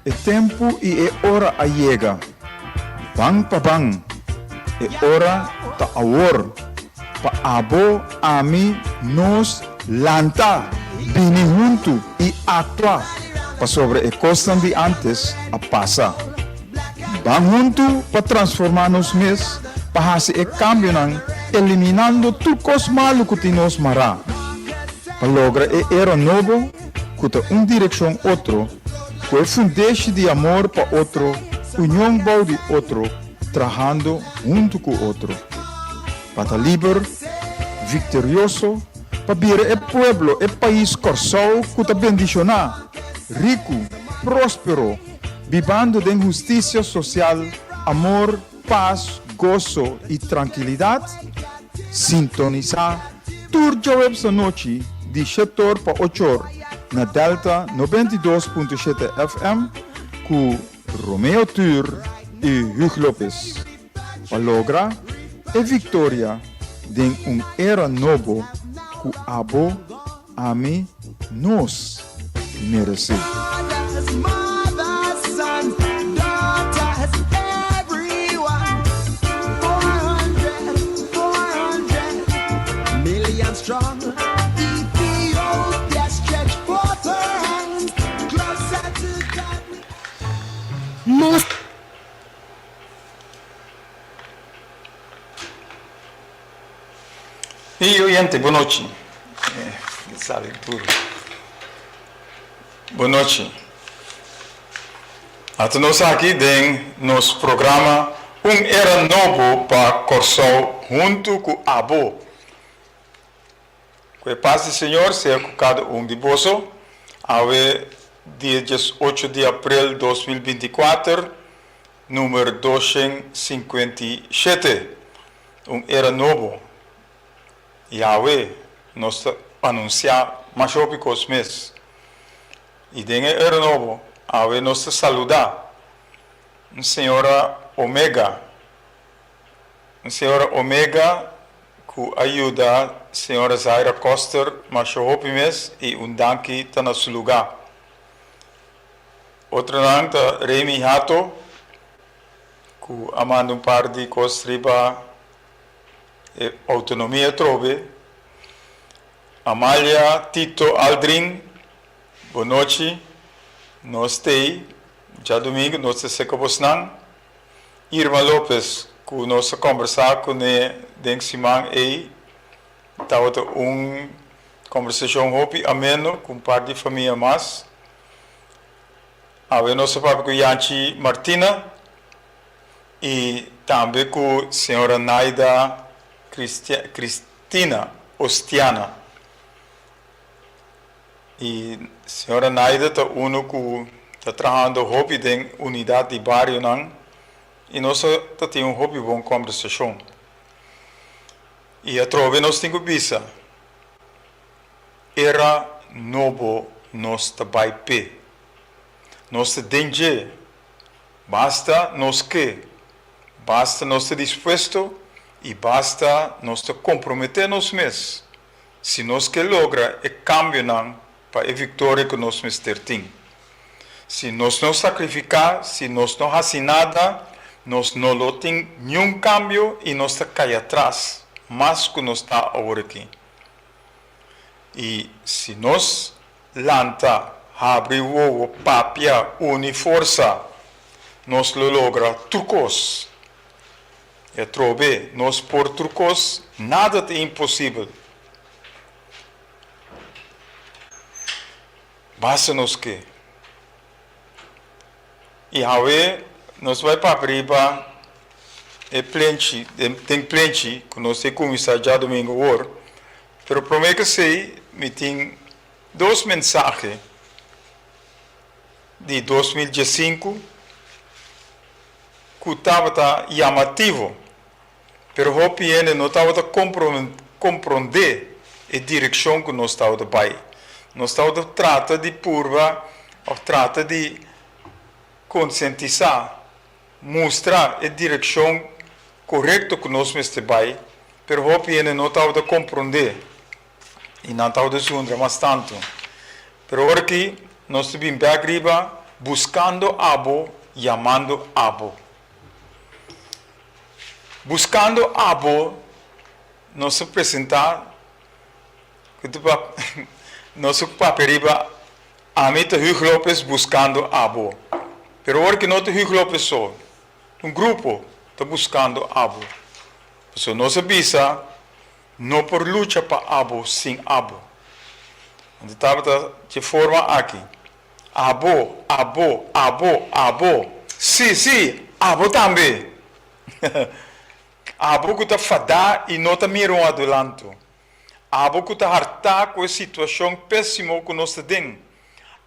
E tempu i e ora a yega. Ban pa ban. E ora ta awor. Pa abo, ami, nos, lanta, bini huntu i aktua, pasobra e kosnan di ántes a pasa. Ban huntu pa transformá nos mes, pa hasi e kambionan, eliminando tur kos malu ku tin nos mará, pa logra e era nobo ku ta un direkshon otro, ku e fundeshi di amor pa otro, union bou di otro, trahando huntu ku otro. Pa ta liber, viktorioso, pa bira e pueblo, e pais Kòrsou ku ta bendishoná, riku, próspero, bibando den hustisia sosial, amor, pas, goso i trankilidat, sintonisá tur djaweps anochi di shetor pa ochor na Delta 92.7 FM ku Romeo Tur i Hugh Lopez pa logra e viktoria den un era nobo ku abo, ami, nos meresé. Nos. Hey oyente, bon nochi. Bon nochi. Ata nos aki den nos programa Un Era Nobo pa Kòrsou huntu ku abo. Ku e pas di Señor sea ku kada un di boso. Awe dia diesocho di aprel 2024, numer 257. Un era nobo. Yahweh nos ta anunsiá masha hopi kos mes. I den e era nobo, awe nos ta saludá un señora Omega. Un señora Omega ku a yuda señora Zaira Koster masha hopi mes i un danki ta na su lugá. Otronan ta Remy Hato ku a manda un par di kos riba e outonomia atrobe. Amalia Tito Aldrin, bonochi, nos t'ei djadumingu, nos ta seka bosnan. Irma Lopez ku nos a kombersá kuné den siman ei tabata un kombersashon hopi ameno ku un par di famia mas. Awe nos a papia ku Yanchi Martina i tambe ku señora Naida Cristina Ostiana. I señora Naida ta unu ku ta trahando hopi den unidat di barionan i nos ta tin un hopi bon kòmbersashon. I atrobe nos tin ku bisa, Era nobo nos ta bai p'e. Nos ta den dje. Basta nos ke, basta nos ta dispuesto i basta nos ta komprometé nos mes. Si nos ke logra e kambionan pa e viktoria ku nos mester tin. Si nos no sakrifiká, si nos no hasi nada, nos no lo tin niun kambio i nos ta kai atras mas ku nos ta aworakí. I si nos lanta, habri wowo, papia, uni forsa, nos lo logra tur kos. I atrobe, nos por tur kos, nada ta imposibel. Basta nos ke. I awe nos bai papia riba e plenchi, den plenchi ku nos tin kuminsá djadumingu awor. Pero promé ku esei mi tin dos mensahe di 2015 ku tabata yamativo, pero hopi hende no tabata komprondé e direkshon ku nos tabata bai. Nos tabata trata di purba òf trata di konsientisá, mustra e direkshon korekto ku nos mester bai, pero hopi hende no tabata komprondé i nan tabata zundra mas tantu. Pero ora ki nos ta bin bèk riba. Buskando Abo, Yamando Abo. Buskando Abo nos a presentá ku ta nos a papia riba Ami ta Huug Lopez buskando abo. Pero ora ki no ta Huug Lopez so, un grupo ta buskando abo. Pasobra nos a bisa no por lucha pa abo sin abo. Anto tabata dje forma aki, Abo, abo, abo, abo. Sí, sí, abo tambe! Abo ku ta fadá i no ta mira un adelanto. Abo ku ta hartá ku e situashon pésimo ku nos ta den.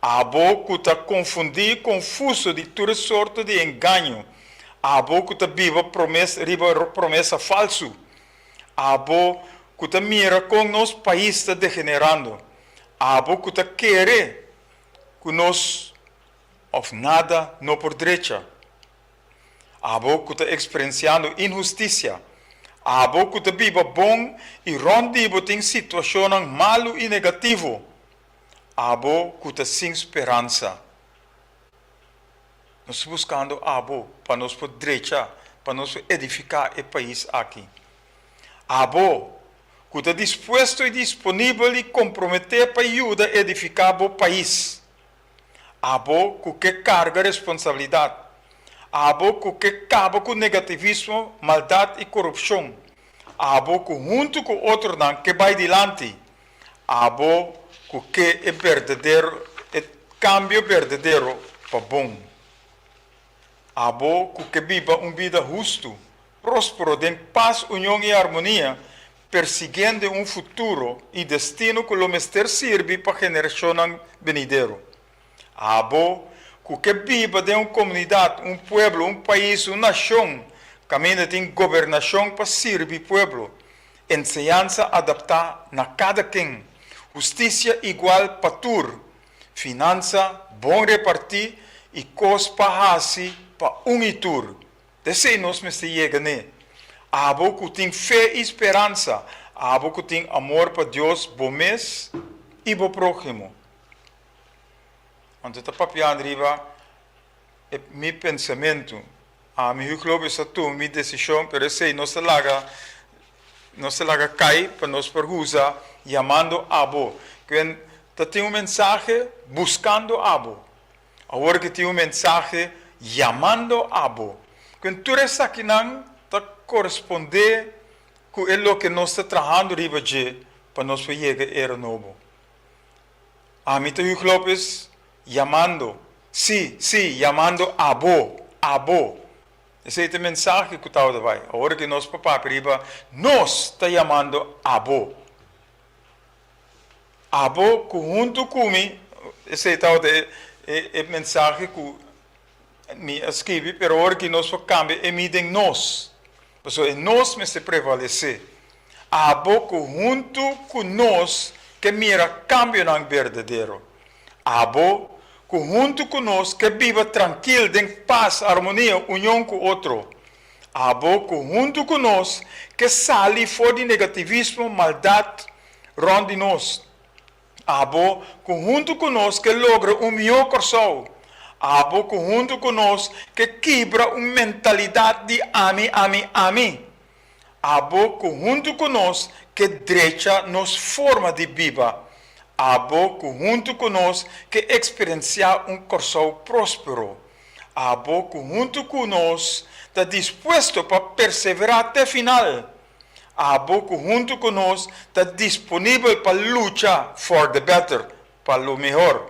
Abo ku ta konfundí i konfuso di tur e sorto di engaño. Abo ku ta biba promes riba promesa falsu. Abo ku ta mira kon nos pais ta degenerando. Abo ku ta kere ku nos òf nada no por drecha. Abo ku ta eksperensiando inhustisia. Abo ku ta biba bon i rònt di bo tin situashonnan malu i negativo. Abo ku ta sin speransa. Nos ta buskando abo pa nos por drecha, pa nos por edifiká e pais aki. Abo ku ta dispuesto i disponibel i komprometé pa yuda edifiká bo pais. Abo ku ke karga responsabilidat. Abo ku ke kaba ku negativismo, maldat i korupshon. Abo ku huntu ku otronan ke bai dilanti. Abo ku ke e berdadero e kambio berdadero pa bon. Abo ku ke biba un bida hustu, próspero den pas, union i armonia, persiguiendo un futuro i destino ku lo mester sirbi pa generashonnan benidero. Abo ku ke biba den un komunidat, un pueblo, un pais, un nashon kaminda tin gobernashon pa sirbi pueblo, enseñansa adaptá na kada ken, hustisia igual pa tur, finansa bon repartí i kos pa hasi pa un i tur. T'esei nos mester yega n'e. Abo ku tin fe i speransa, abo ku tin amor pa Dios, bo mes i bo próhimo. Anto ta papiando riba e mi pensamentu. Ami Hugo Lopez a tuma mi desishon, pero esei nos ta laga nos ta laga kai pa nos por usa yamando abo. Kuen ta tin un mensahe buskando abo. Awor ki tin un mensahe yamando abo. Kuen tur esakinan ta korespondé ku e loke nos ta trahando riba dje pa nos por yega e era nobo. Ami ta Hugo Lopez yamando, sí, sí, yamando abo, abo. Esei ta e mensahe ku tabata bai. Awor ki nos por papia riba nos ta yamando abo. Abo ku huntu ku mi, esei tabata e e mensahe ku mi a skibi, pero ora ki nos por kambia e mi den nos, pasobra e nos mester prevalesé. Abo ku huntu ku nos ke mira kambionan berdadero. Abo ku huntu ku nos ke biba trankil den pas, armonia, union ku otro. Abo ku huntu ku nos ke sali for di negativismo, maldat rònt di nos. Abo ku huntu ku nos ke logra un mihó Kòrsou. Abo ku huntu ku nos ke kibra un mentalidat di ami, ami, ami. Abo ku huntu ku nos ke drecha nos forma di biba. Abo ku huntu ku nos ke eksperensiá un Kòrsou próspero. Abo ku huntu ku nos ta dispuesto pa perseverá te final. Abo ku huntu ku nos ta disponibel pa lucha for the better, pa lo mehor.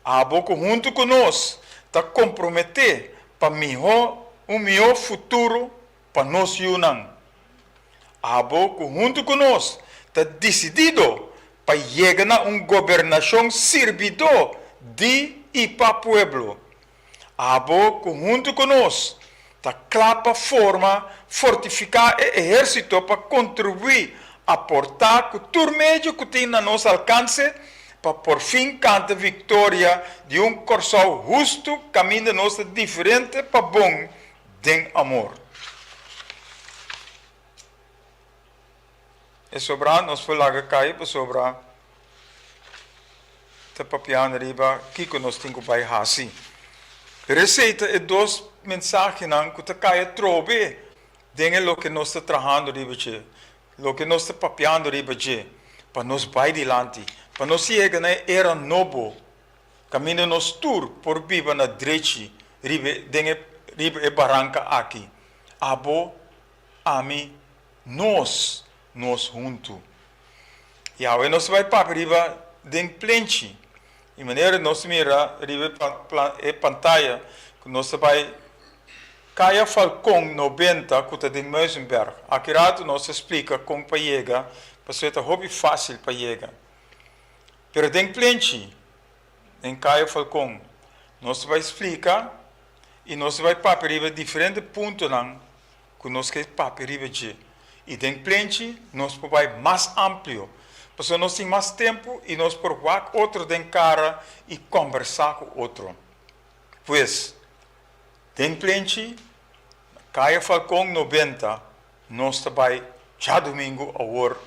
Abo ku huntu ku nos ta komprometé pa mihó un mihó futuro pa nos yunan. Abo ku huntu ku nos ta disidido pa yega na un gobernashon sirbidó di i pa pueblo. Abo ku huntu ku nos ta kla pa forma, fortifiká e ehérsito pa kontribuí, aportá ku tur medio ku tin na nos alkanse pa porfin kanta viktoria di un Kòrsou hustu kaminda nos ta diferente pa bon den amor. E sobrá nos por laga kai pasobra. ta papiando riba kiko nos tin ku bai hasi. Pero esei ta e dos mensahenan ku ta kai atrobe den e loke nos ta trahando riba dje, loke nos ta papiando riba dje, pa nos bai dilanti, pa nos yega na e era nobo kaminda nos tur por biba na drechi riba e den e riba e baranka aki, abo, ami, nos, nos huntu. I awe nos ta bai papia riba den plenchi. I manera nos mira riba e pantaya ku nos ta bai Kaya Falcon nobenta ku ta den Muizenberg. Aki ratu nos ta splika kon pa yega pasobra e ta hopi fásil pa yega. Pero den plenchi den Kaya Falcon nos ta bai splika i nos ta bai papia riba diferente puntonan ku nos ke papia riba dje. I den plenchi nos por bai mas amplio, pasobra nos tin mas tempu i nos por wak otro den kara i kòmbersá ku otro. Pues, den plenchi, na Kaya Falcon nobenta, nos ta bai djadumingu awor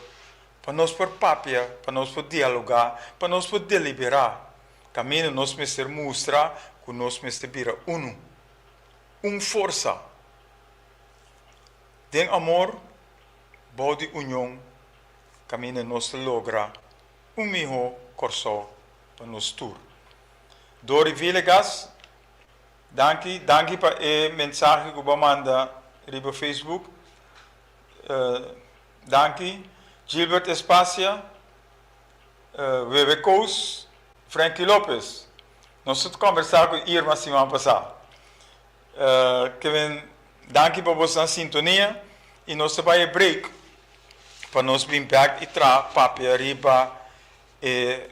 pa nos por papia, pa nos por dialogá, pa nos por deliberá kaminda nos mester mustra ku nos mester bira unu, un forsa. Den amor, bou di union, kaminda nos ta logra un mihó Kòrsou pa nos tur. Dori Villegas, danki, danki pa e mensahe ku bo a manda riba Facebook. Danki. Gilbert Espacia, Wewe Koos, Frankie Lopez. Nos ta kòmbersá ku Irma siman pasá. Kevin, danki pa bosnan sintonia y nos ta bay e break pa nos bin bek y traha papia riba e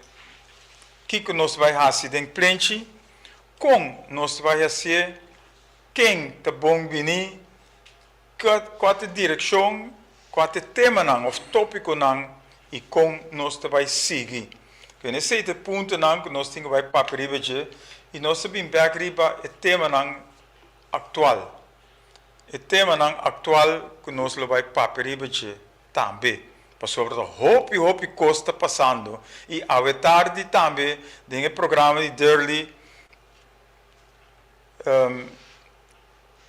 kico nos ta bay haci den plenchi, con nos ta bay hacié, ken ta bon bini, cua ta e direccion, cua ta e temanan of topiconan y con nos ta bay sigui. Kevin, esey ta e puntonan cu nos tin cu bay papia riba dje y nos ta bin bek riba e temanan actual. E temanan actual cu nos lo bay papia riba dje tambe. Pasobra ta hopi hopi cos ta pasando y awe tardi tambe den e programa di Durley,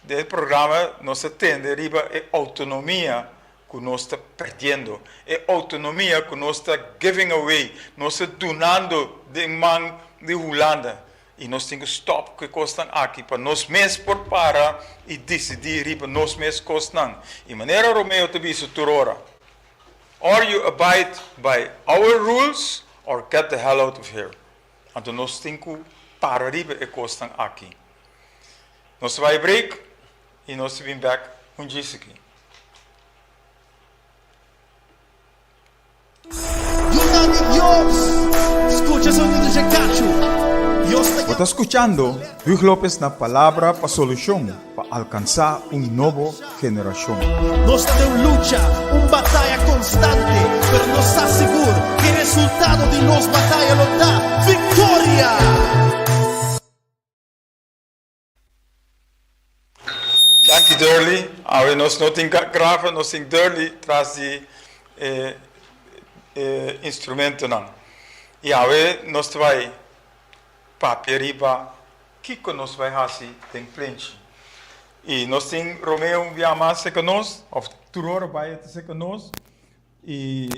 Den e programa nos ta tende riba e autonomia ku nos ta perdiendo, e autonomia ku nos ta giving away, nos ta dunando den man di Hulanda i nos tin ku stòp ku e kosnan aki pa nos mes por para i disidí riba nos mes kosnan. I manera Romeo ta bisa tur ora, Or you abide by our rules or get the hell out of here. Anto nos tin ku para riba e kosnan aki. Nos ta bai break y nos ta bin bek un djisiki. Yunan di Dios, scucha sonido dje cachu. Dios ta Bo ta skuchando Huug Lopez na Palabra pa Solushon pa alkansá un nobo generashon. Nos ta den un lucha, un bataya konstante, pero nos sa sigur ku e resultado di nos bataya lo ta viktoria! Danki Durley. Awe nos no tin grafa, nos tin Durley tras di e e instrumentonan. I awe nos ta bai papia riba kiko nos bai hasi den plenchi. I nos tin Romeo un bia mas serka nos, of tur ora bai e ta serka nos. I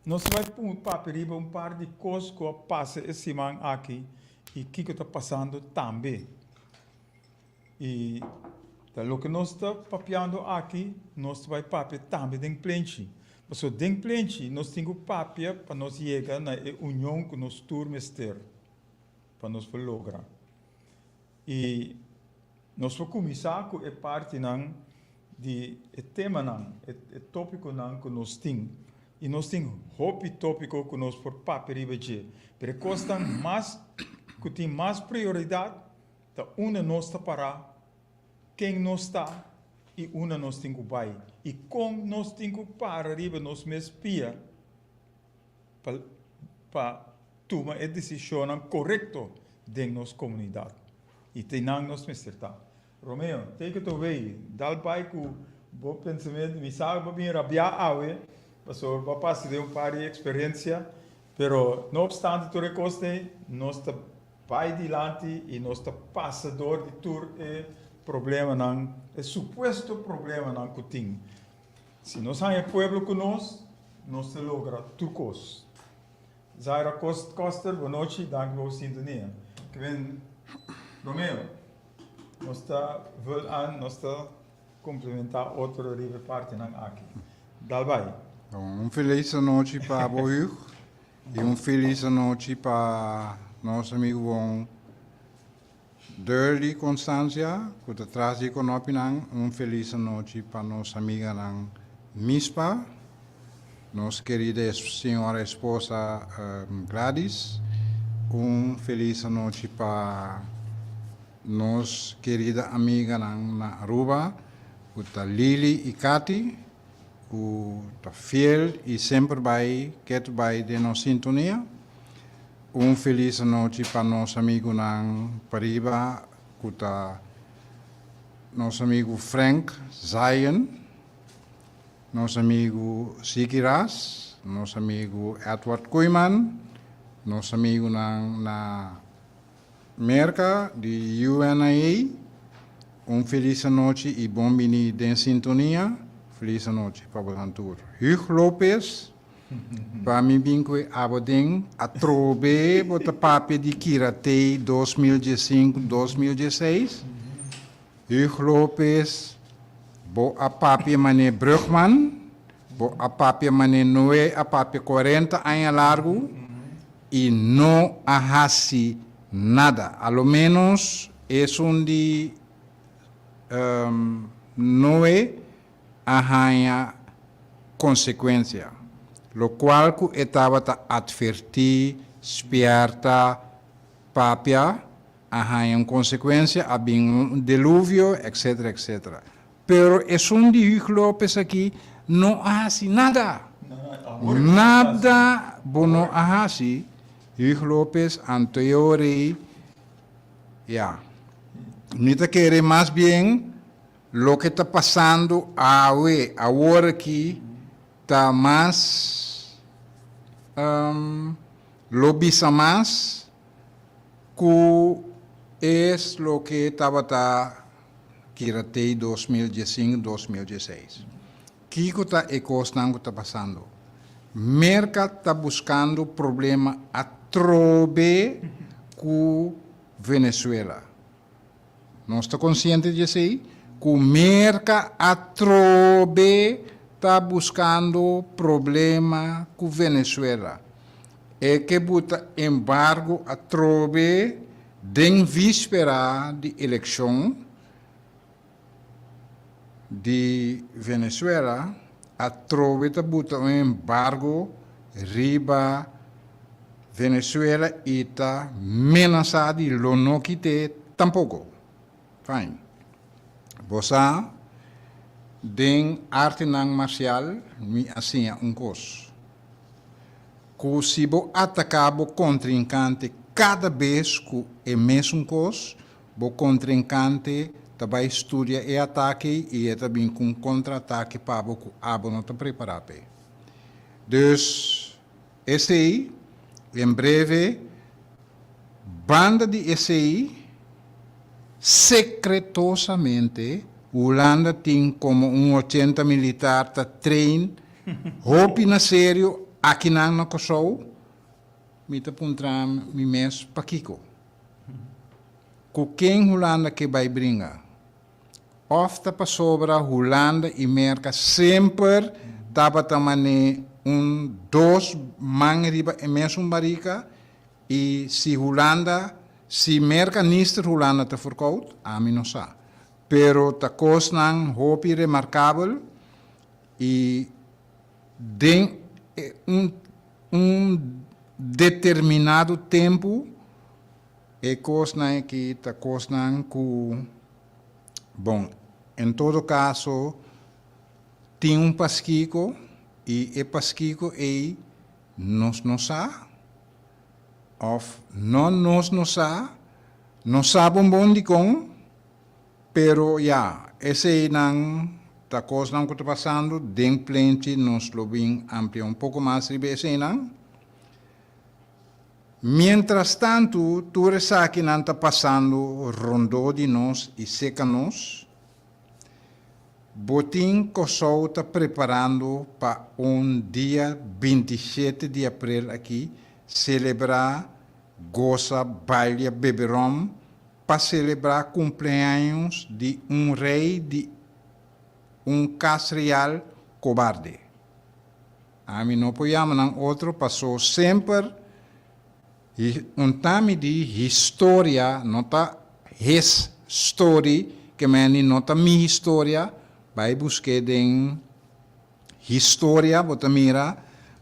nos ta bai papia riba un par di kos ku a pasa e siman aki i kiko ta pasando tambe. I ta loke nos ta papiando aki, nos ta bai papia tambe den plenchi. Pasobra den plenchi nos tin ku papia pa nos yega na e union ku nos tur mester pa nos por logra. I nos por kuminsá ku e partinan di e temanan, e tópikonan ku nos tin. I nos tin hopi tópiko ku nos por papia riba dje. Pero e kosnan mas ku tin mas prioridat ta unda nos ta pará, ken nos ta i unda nos tin ku bai. I kon nos tin ku para riba nos mes pia pa pa tuma e desishonnan korekto den nos komunidat. I te nan nos mester ta. Romeo, take it away, dal bai ku bo pensamentu. Mi sa ku bo bin rabiá awe, pasobra bo a pasa den un par di eksperensia. Pero no obstante tur e kosnan ei, nos ta bai dilanti i nos ta pasa dor di tur e problemanan, e supuesto problemanan ku tin. Si nos haña pueblo ku nos, nos ta logra tur kos. Zaira Koster, bonochi, danki pa bo sintonia. Kevin Romeo, nos ta vul aan, nos ta komplementá otro riba e partinan aki. Dal bai. Un felis anochi pa bo Hugh i un felis anochi pa nos amigu bon Durley Constancia ku ta tras di e konopinan. Un felis anochi pa nos amiganan Mispa, nos kerida señora esposa Gladys. Un felis anochi pa nos kerida amiganan na Aruba ku ta Lily i Katy ku ta fiel i semper bai ketu bai den nos sintonia. Un felis anochi pa nos amigunan pariba ku ta nos amigu Frank Zion, nos amigu Siki Ras, nos amigu Edward Koeiman, nos amigunan na Merka di UNIA. Un felis anochi i bon bini den sintonia. Felis anochi pa bosan tur. Hugh Lopez. Pa mi bin ku e abo den atrobe bo ta papia di Kiratei 2015, 2016. Hugh Lopez, bo a papia mane Brugman, bo a papia mane Noe a papia 40 aña largu i no a hasi nada. A lo menos esun di Noe a haña konsekuensia, lokual ku e tabata atvertí, spièrta, papia, a haña un konsekuensia, a bin un deluvio, etcetera, etcetera. Pero esun di Hugh Lopez aki no a hasi nada! Nada bo no a hasi, Hugh Lopez, anto rei, ya. Mi ta kere mas bien Loke ta pasando awe, awor aki, ta mas, lo bisa mas ku es loke tabata Kiratei 2015, 2016. Kiko ta e kosnan ku ta pasando? Merka ta buskando problema atrobe ku Venezuela. Nos ta konsiente di esei, ku Merka atrobe ta buskando problema ku Venezuela. E ke buta embargo atrobe den víspera di elekshon di Venezuela, atrobe ta buta un embargo riba Venezuela i ta menasá di lo no kit'é tampoko. Fine. Bo sa, den artenan marsial mi a siña un kos, ku si bo ataká bo kontrinkante kada bes ku e mesun kos, bo kontrinkante ta bai studia e atake i e ta bin ku un kontra-atake pa bo ku abo no ta prepará p'e. Dus, Esei, en breve, banda di esei, sekretosamente, Hulanda tin komo un ochenta militar ta train hopi na serio akinan na Kòrsou, mi ta puntra mi mes pakiko. Ku ken Hulanda ke bai bringa? Of ta pasobra Hulanda i Merka semper tabata man'é un dos man riba e mesun barika i si Hulanda, si Merka nister Hulanda ta verkoud, ami no sa. Pero ta kosnan hopi remarkabel i den un un determinado tempu E kosnan aki ta kosnan ku, bon, en todo kaso tin un paskiko i e paskiko ei nos no sa òf no nos no sa, no sa bon bon dikon, pero ya, eseinan ta kosnan ku ta pasando den plenchi nos lo bin amplia un poko mas riba eseinan. Mientrastantu tur esakinan ta pasando rondó di nos i seka nos, Botin Kòrsou ta preparando pa un dia 27 di aprel aki selebrá, gosa, balia, bebe ròm pa selebrá kumpleaños di un rei di un kas real kobarde. Ami no por yama nan otro paso semper un tami di historia no ta his story ke meni no ta mi historia bai buske den historia bo ta mira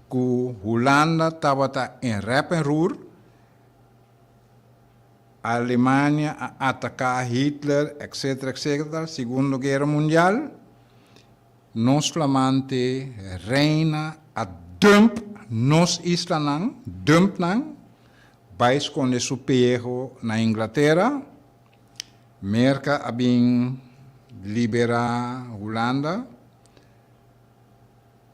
ku Hulanda tabata en rep en roer Alemania a ataka Hitler etc etc segundo guera mundial. Nos flamante reina a dump nos islanan, dump nan, bai sconde su pellejo na Inglatera. Merca a bin libera Hulanda.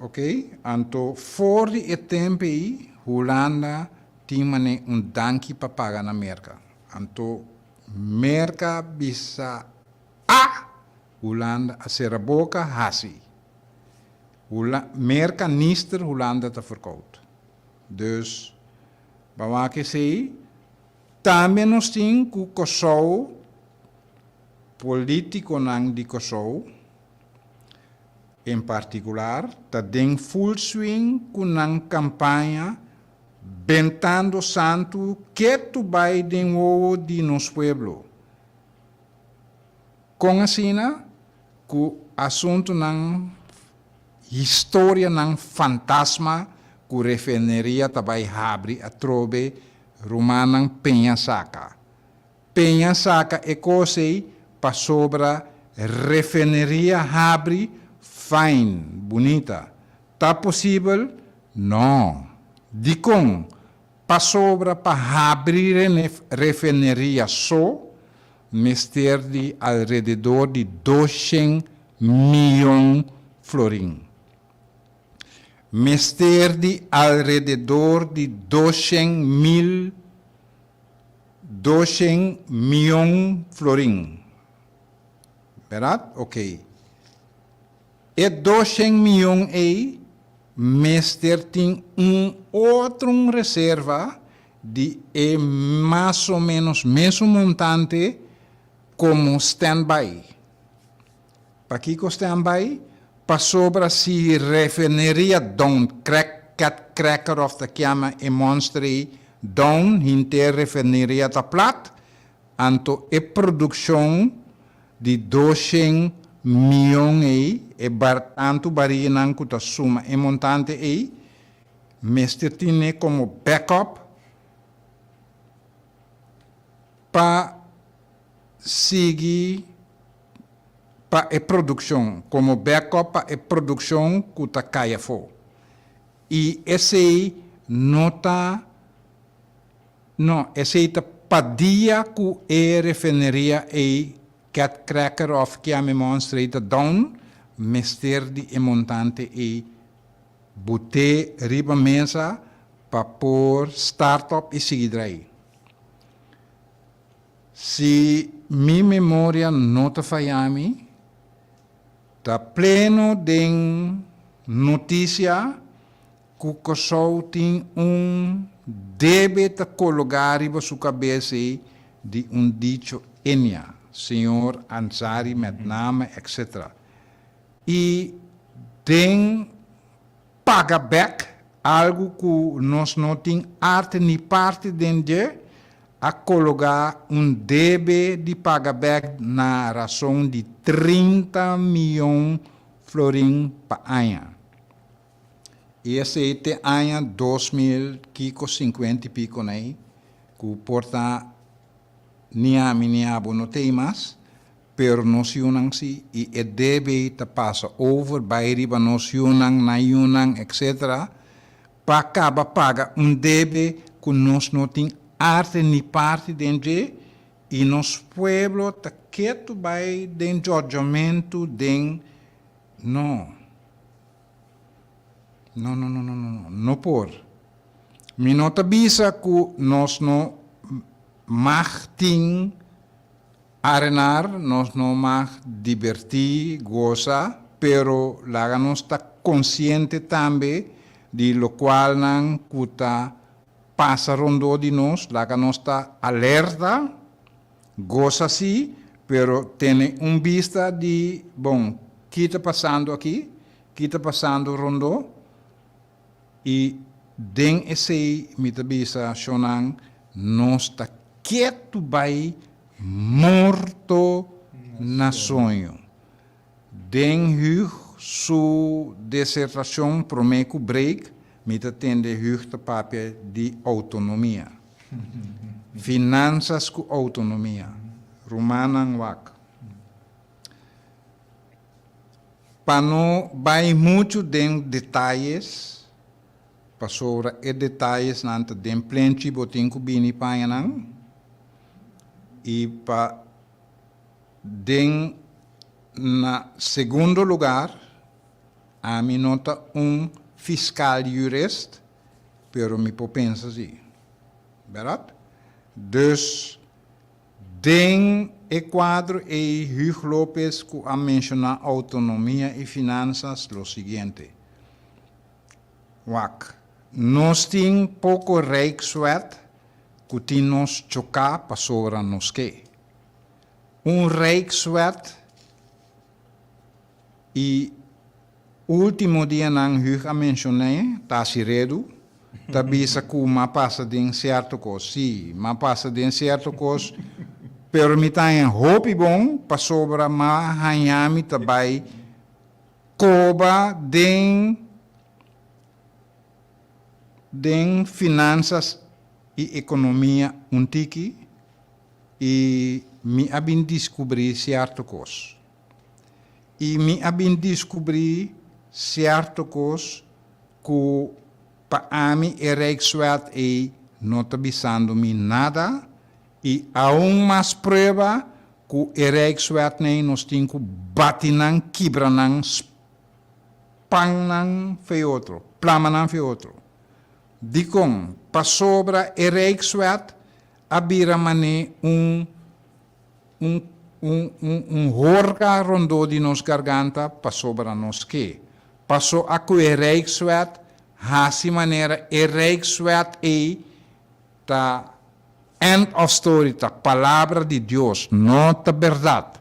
Ok, anto for di e tempo ei Hulanda tin mane un danki pa paga na Merca. Anto Merca bisa a! Hulanda a sera boka hasi. Hula, Merka nister Hulanda ta verkoud. Dus, ba wak esei. Tambe nos tin ku Kòrsou, politikonan di Kòrsou en partikular, ta den full swing ku nan kampaña bentando santu ketu bai den wowo di nos pueblo. Kon asina ku asuntunan historianan fantasma ku refineria ta bai habri atrobe rumannan peña saka. Peña saka e kos ei pasobra refineria habri fine, bunita. Ta posibel? No. Dikon? Pasobra pa habri refineria so mester di alrededor di 200 miyon florin. Mester di alrededor di 200 mil, 200 miyon florin. Berdad? Oké. E 200 miyon ei mester tin un otro un reserva di e mas o menos mesun montante komo standby. Pakiko standby? Pasobra si refineria down, crack, cat cracker of ta kiama e monster ei down, henter refineria ta plat, Anto e produkshon di 200 mion ei, e bar tantu barianan ku ta suma e montante ei, mester tine komo backup pa sigui pa e produkshon, komo backup pa e produkshon ku ta kai afó. I esei no ta. No, esei ta pa dia ku e refineria ei Cat Cracker of Kiami Monster ei ta down, mester di e montante ei bot'é riba mesa pa por start up i sigui drai. Si mi memoria no ta faya mi, ta pleno den notisia Ku Kòrsou tin un debe ta kologá riba su kabes ei di un dicho enia, señor Ansary met name etc. I den paga bèk algu ku nos no tin arte ni parti den dje, a kologá un debe di paga bèk na rason di 30 mion florin pa aña. I esei te aña 2000 kiko sinkuenta i piko nei ku por ta ni ami ni abo no tei mas, pero nos yunan si i e debe ta pasa over bai riba nos yunan, nan yunan etc. Pa kaba paga un debe ku nos no tin arte ni parti den dje i nos pueblo ta ketu bai den djòdjòmentu den no. No, no, no, no, no, no por. Mi no ta bisa ku nos no mag tin arenar, nos no mag dibertí, gosa, pero laga nos ta konsiente tambe di lokualnan ku ta pasa rondó di nos, laga nos ta alerta, gosa sí, pero tene un bista di, bon, ki ta pasando aki, ki ta pasando rondó, i den esei mi ta bisa shonnan, nos ta ketu bai morto na soño. Den Hugh su desertashon promé ku break, mi ta tende Hugh ta papia di outonomia. Finansas ku outonomia. Rumannan wak. Pa no bai muchu den detayes, pasobra e detayesnan ta den plenchi bo tin ku bini paña nan, i pa Den na segundo lugar, ami no ta un fiscal jurist, pero mi por pensa si. Berdad? Dus, den e cuadro ey Huug Lopez cu a menciona autonomia y finanzas lo siguiente. Wak, nos tin poco Rijkswet cu tin nos choca pasobra nos ke. Un Rijkswet y ultimo dianan Hug a mencion'é, ta haci redu, ta bisa cu m'a pasa den cierto cos. Sí, m'a pasa den cierto cos, pero mi ta haña hopi bon pasobra m'a haña mi ta bay coba den den finanzas y economia un tiki. I mi a bin diskubrí sierto kos. I mi a bin diskubrí sierto kos ku pa ami e Rijkswet ei no ta bisando mi nada i aun mas prueba ku e Rijkswetnan ei nos tin ku bati nan, kibra nan, span nan fe otro, plama nan fe otro. Dikon? Pasobra e Rijkswet a bira mané un un un un un horka rondó di nos garganta pasobra nos ke. Paso a ku e Rijkswet hasi manera e Rijkswet ei ta end of story ta palabra di Dios no ta bèrdat.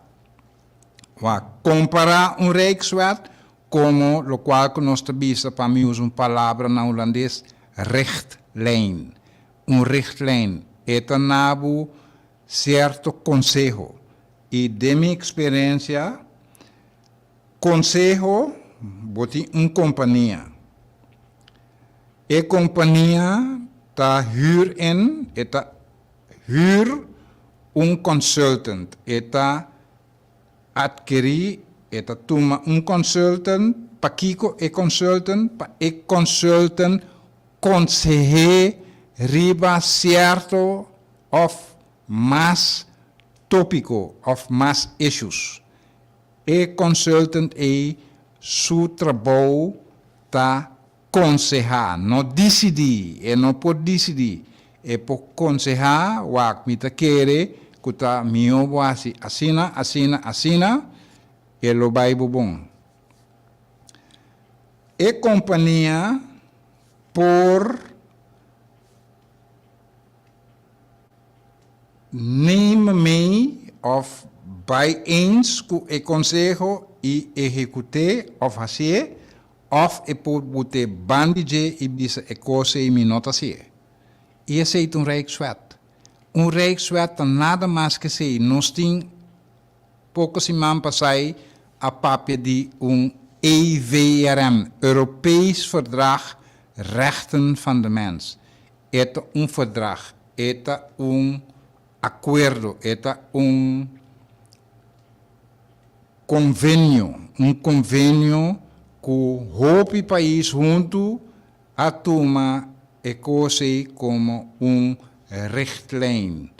Wak kompará un Rijkswet komo lokual ku nos ta bisa pa mi usa un palabra na hulandes richtlijn. Un richtlijn, e ta na bo cierto conseho. Y den mi experiencia, conseho, bo tin un compania. E compania ta huur in, e ta huur un consultant, e ta adkeri, e ta tuma un consultant, pakico e consultant? Pa e consultant Konseh'é riba sierto òf mas tópiko òf mas issues. E consultant ei su trabou ta konsehá, no disidí, e no por disidí. E por konsehá, wak mi ta kere ku ta mihó bo hasi asina, asina, asina, e lo bai bo bon. E kompania por neem mee òf bai eens ku e konseho i ehekut'é òf hasié, òf e por but'é ban di dje i bisa e kos ei mi no ta hasié. I esei ta un Rijkswet. Un Rijkswet ta nada mas ke esei. Nos tin. Poko siman pasai a papia di un EVRM, Europees Verdrag Rechten van de Mens. E ta un verdrag, e ta un akuerdo, e ta un konvenio, un konvenio ku hopi pais huntu a tuma e kos ei komo un richtlijn.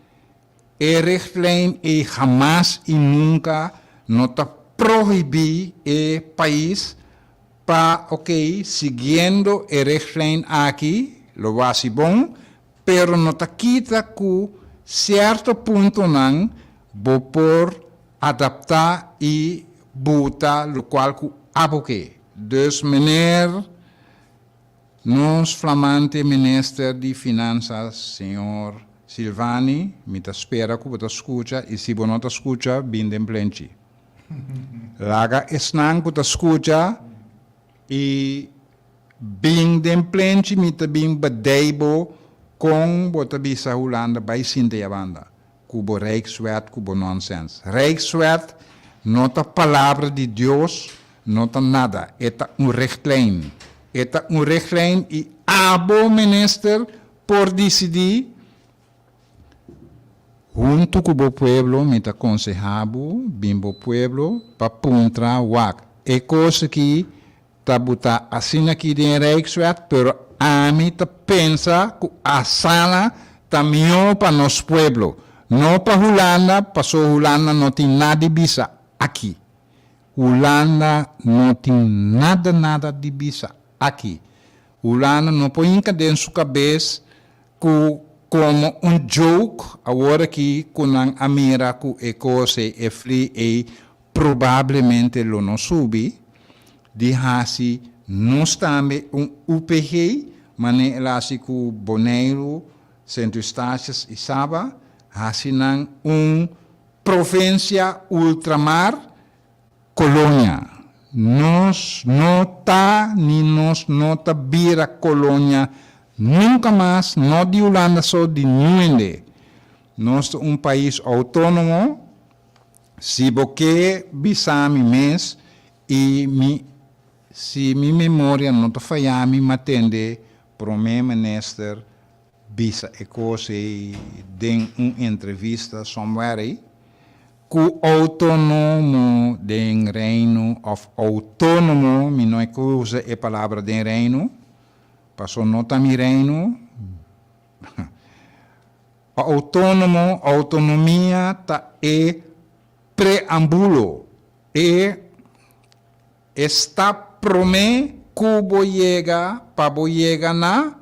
E richtlijn ei hamas i nunka no ta prohibí e pais pa, ok, siguiendo e richtlijn aki, Lo bo hasi bon, pero no ta kita ku sierto puntonan bo por adaptá i buta lokual ku abo ke. Dus meneer nos flamante minister di Finansas señor Silvani, mi ta spera ku bo ta skucha i si bo no ta skucha bin den plenchi. Laga esnan ku ta skucha i bin den plenchi mi ta bin bedei bo kon bo ta bisa Hulanda bai sinta e banda ku bo Rijkswet ku bo nonsens. Rijkswet no ta palabra di Dios no ta nada e ta un richtlijn. E ta un richtlijn i abo minister por disidí Huntu ku bo pueblo mi ta konsehá bo bin bo pueblo pa puntra wak e kos aki ta butá asina aki den e Rijkswet pero ami ta pensa ku asana ta mihó pa nos pueblo no pa Hulanda paso Hulanda no tin nada di bisa aki Hulanda no tin nada nada di bisa aki Hulanda no por hinka den su kabes Ku komo un joke awor aki ku nan a mira ku e kos ei, e fli ei probablemente lo no subi, di hasi nos tambe un UPG, manera el a hasi ku Boneiru, Sint Eustatius i Saba, hasi nan un provinsia ultramar Kolonia. Nos no ta ni nos no ta bira kolonia nunka mas, no di Hulanda so, di niun hende. Nos ta un pais outónomo, si bo ke bisa mi mes i mi si mi memoria no ta faya mi m'a tende Prome Minister bisa e kos ei den un entrevista somewhere ei, ku outonomo den Reino òf outónomo, mi no e ku usa e palabra den Reino, paso no ta mi Reino, outónomo, outonomia ta e preambulo, e E stap promé ku bo yega pa bo yega na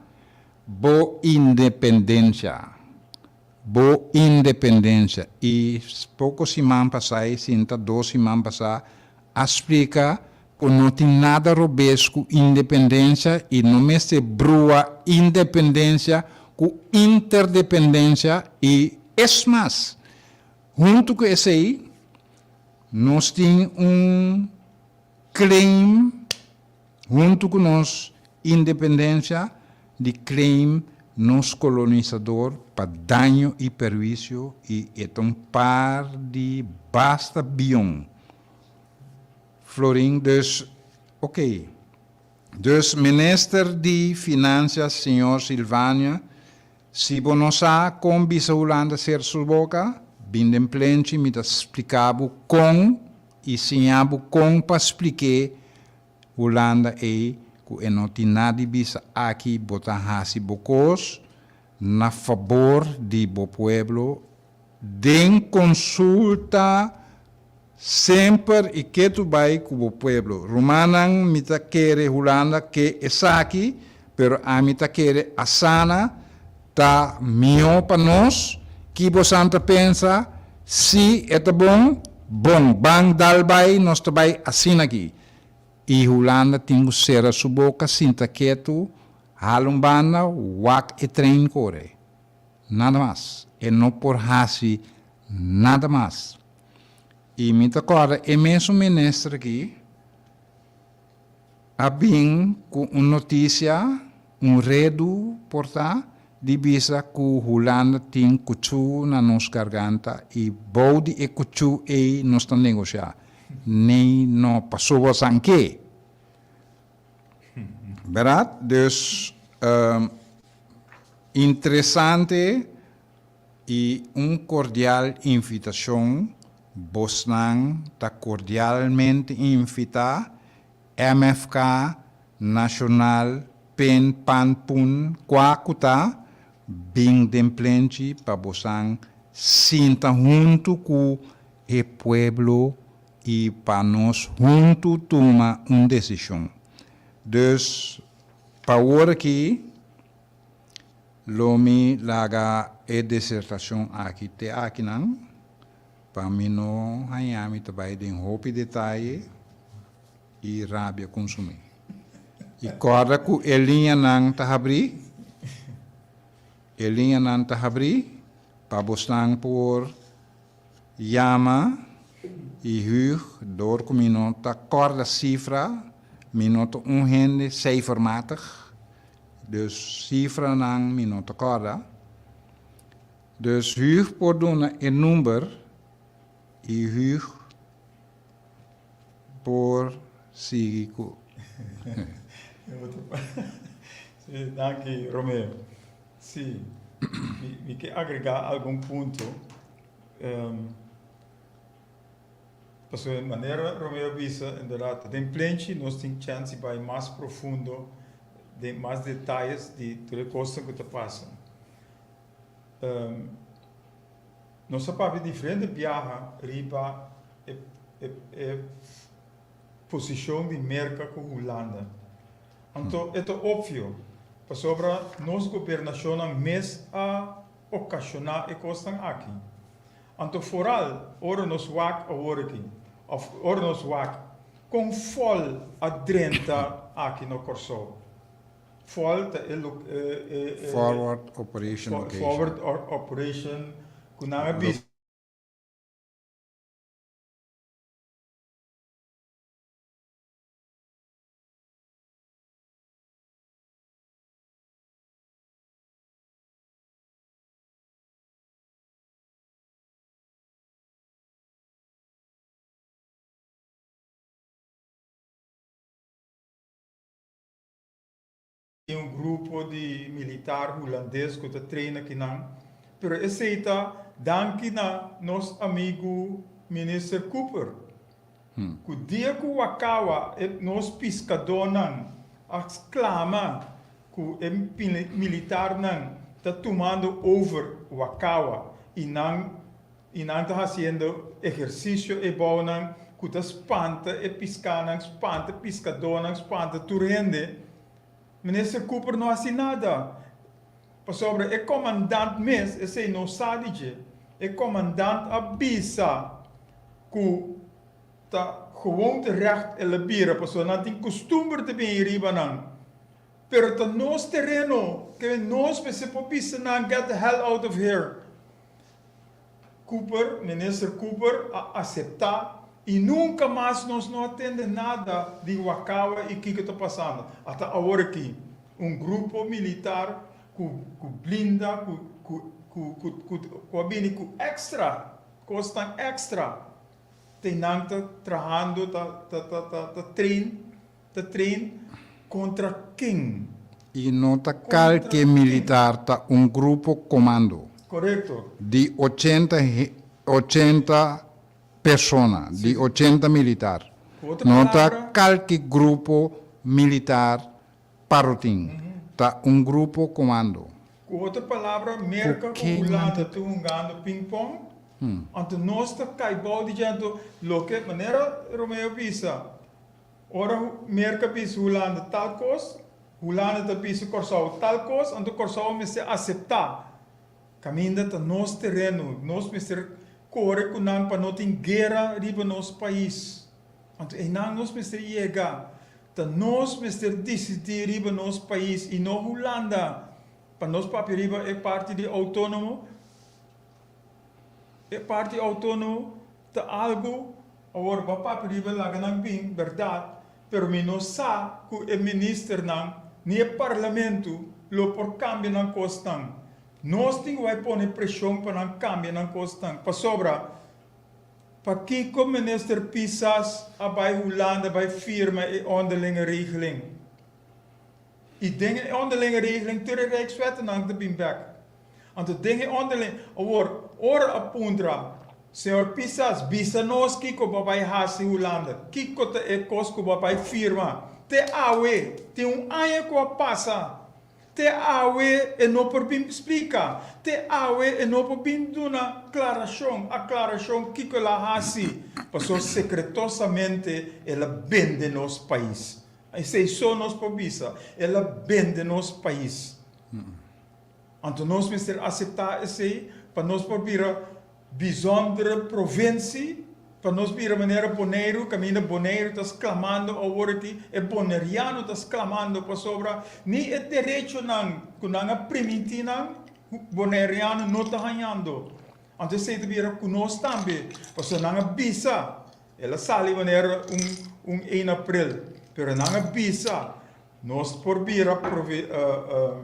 bo independensia. Bo independensia. I poko siman pasá e sinta dos siman pasá a splika ku no tin nada robes ku independensia i no mester brua independensia ku interdependensia i es mas huntu ku esei Nos tin un claim huntu ku nos independencia di claim nos colonisador pa daño y perhuicio y e ta un par di basta bion florin dus ok. Dus minister di financias señor Silvania Si bo no sa kon bisa Hulanda ser su boka, bin den plenchi mi ta splika bo kon i siña bo kon pa splik'é Hulanda ei ku e no tin nada di bisa aki bo ta hasi bo kos na fabor di bo pueblo Den konsulta semper i ketu bai ku bo pueblo. Rumannan mi ta kere Hulanda ke esaki, pero ami ta kere asana ta mihó pa nos. Ki bosan ta pensa? Si e ta bon, bon. Ban dal bai, nos ta bai asinaki. I Hulanda tin ku sera su boka, sinta ketu, hala un banda, wak e trein kore. Nada mas. E no por hasi nada mas. I mi ta kòrda e mesun minister aki a bin ku un notisia, un redu por ta, di bisa ku Hulanda tin kuchú na nos garganta i bou di e kuchú ei nos ta negosiá. Nee no, pasobra san ke. Bèrdat? Dus. Interesante y un cordial invitacion Bosnan ta cordialmente invita MFK, Nacional, Pen, Pan, Pun, cua cu ta, bin den plenchi pa bosan sinta hunto cu e pueblo y pa nos hunto tuma un decision. Dus pa awor aki. Lo mi laga e disertashon aki te akinan, pa mi no haña mi ta bai den hopi detaye i rabia kunsumí. I kòrda ku e liñanan ta habrí, e liñanan ta habrí pa bosnan por yama i hùg dor ku mi no ta kòrda sifra, mi no ta un hende cijfermatig, Dus sifranan mi no ta kòrda. Dus Huug por duna e number i Huug por sigui ku. Sí, danki Romeo. Sí, mi, mi ke agregá algun punto. Um, pasobra manera Romeo a bisa, inderdaad, den plenchi nos tin chèns di bai mas profundo den mas detayes di tur e kosnan ku ta pasa. Nos a papia diferente biaha riba e e e posishon di Merka ku Hulanda. Anto e ta opvio, pasobra nos gobernashonnan mes a okashoná e kosnan aki. Anto foral ora nos wak awor aki, òf ora nos wak Kon fòl a drenta aki na Kòrsou? Fòl ta e e Forward Operation Location. Forward Operation ku nan a bisa. Tin un grupo di militar hulandes ku ta train akinan, pero esei ta danki na nos amigu Minister Cooper, ku dia ku Wakawa e nos piskadónan a sklama ku e militarnan ta tumando over Wakawa i nan I nan ta hasiendo ehersisio e bounan ku ta spanta e piskanan, spanta e piskadónan, spanta tur hende. Minister Cooper no hasi nada, pasobra e komandant mes esei no sa di dje. E komandant a bisa ku ta gewoon terecht el a bira, pasobra nan tin kustumber ta bini riba nan. Pero ta nos tereno, ke nos mester por bisa nan get the hell out of here. Cooper, Minister Cooper a aseptá i nunka mas nos no a tende nada di Wakawa i kiko ta pasando. Ata awor aki un grupo militar ku ku blinda ku ku ku ku ku ku a bini ku extra kosnan extra te nan ta trahando ta ta ta ta ta train Ta train kontra ken? I no ta kalke militar ta un grupo komando. Korekto. Di ochenta 80 persona, di 80 militar. Ku otro No ta palabra. kalke grupo militar parotin, ta un grupo komando. Ku otro palabra, Ku Merka ku ken nan Hulanda ta. ta hungando ping-pong, anto nos ta kai bou di dje, anto loke, manera Romeo bisa, Ora Merka bisa Hulanda tal kos, Hulanda ta bisa Kòrsou tal kos, anto Kòrsou mester aseptá. Kaminda ta nos tereno, nos mester kore ku nan pa no tin guera riba nos pais. Anto einan nos mester yega. Ta nos mester disidí riba nos pais i no Hulanda. Pa nos papia riba e parti di outónomo, E parti outónomo ta algu, awor bo a papia riba laga nan bin, bèrdat, pero mi no sa ku e ministernan ni e parlamentu lo por kambia nan kosnan. Nos tin ku bai pone preshon pa nan kambia nan kosnan, pasobra pakiko minister Pisas a bai Hulanda bai firma e onderlinge regeling? I den e onderlinge regeling tur e rijkswettennan ta bin bek. Anto den e onderling, awor, ora a puntra, Señor Pisas, bisa nos kiko bo a bai hasi Hulanda, kiko ta e kos ku bo a bai firma? Te awe, tin un aña ku a pasa, te awe e no por bin splika, te awe e no por bin duna klarashon, aklarashon kiko el a hasi, pasobra sekretosamente el a bende nos pais. Esei so nos por bisa, el a bende nos pais. Anto nos mester aseptá esei pa nos por bira bijzondere provincie, pa nos bira manera Boneiru, kaminda Boneiru ta sklamando awor aki, e boneriano ta sklamando pasobra ni e derechonan ku nan a primintí nan, boneriano no ta hañando. Anto esei ta bira ku nos tambe, pasobra nan a bisa, el a sali manera un un ein april, pero nan a bisa Nos por bira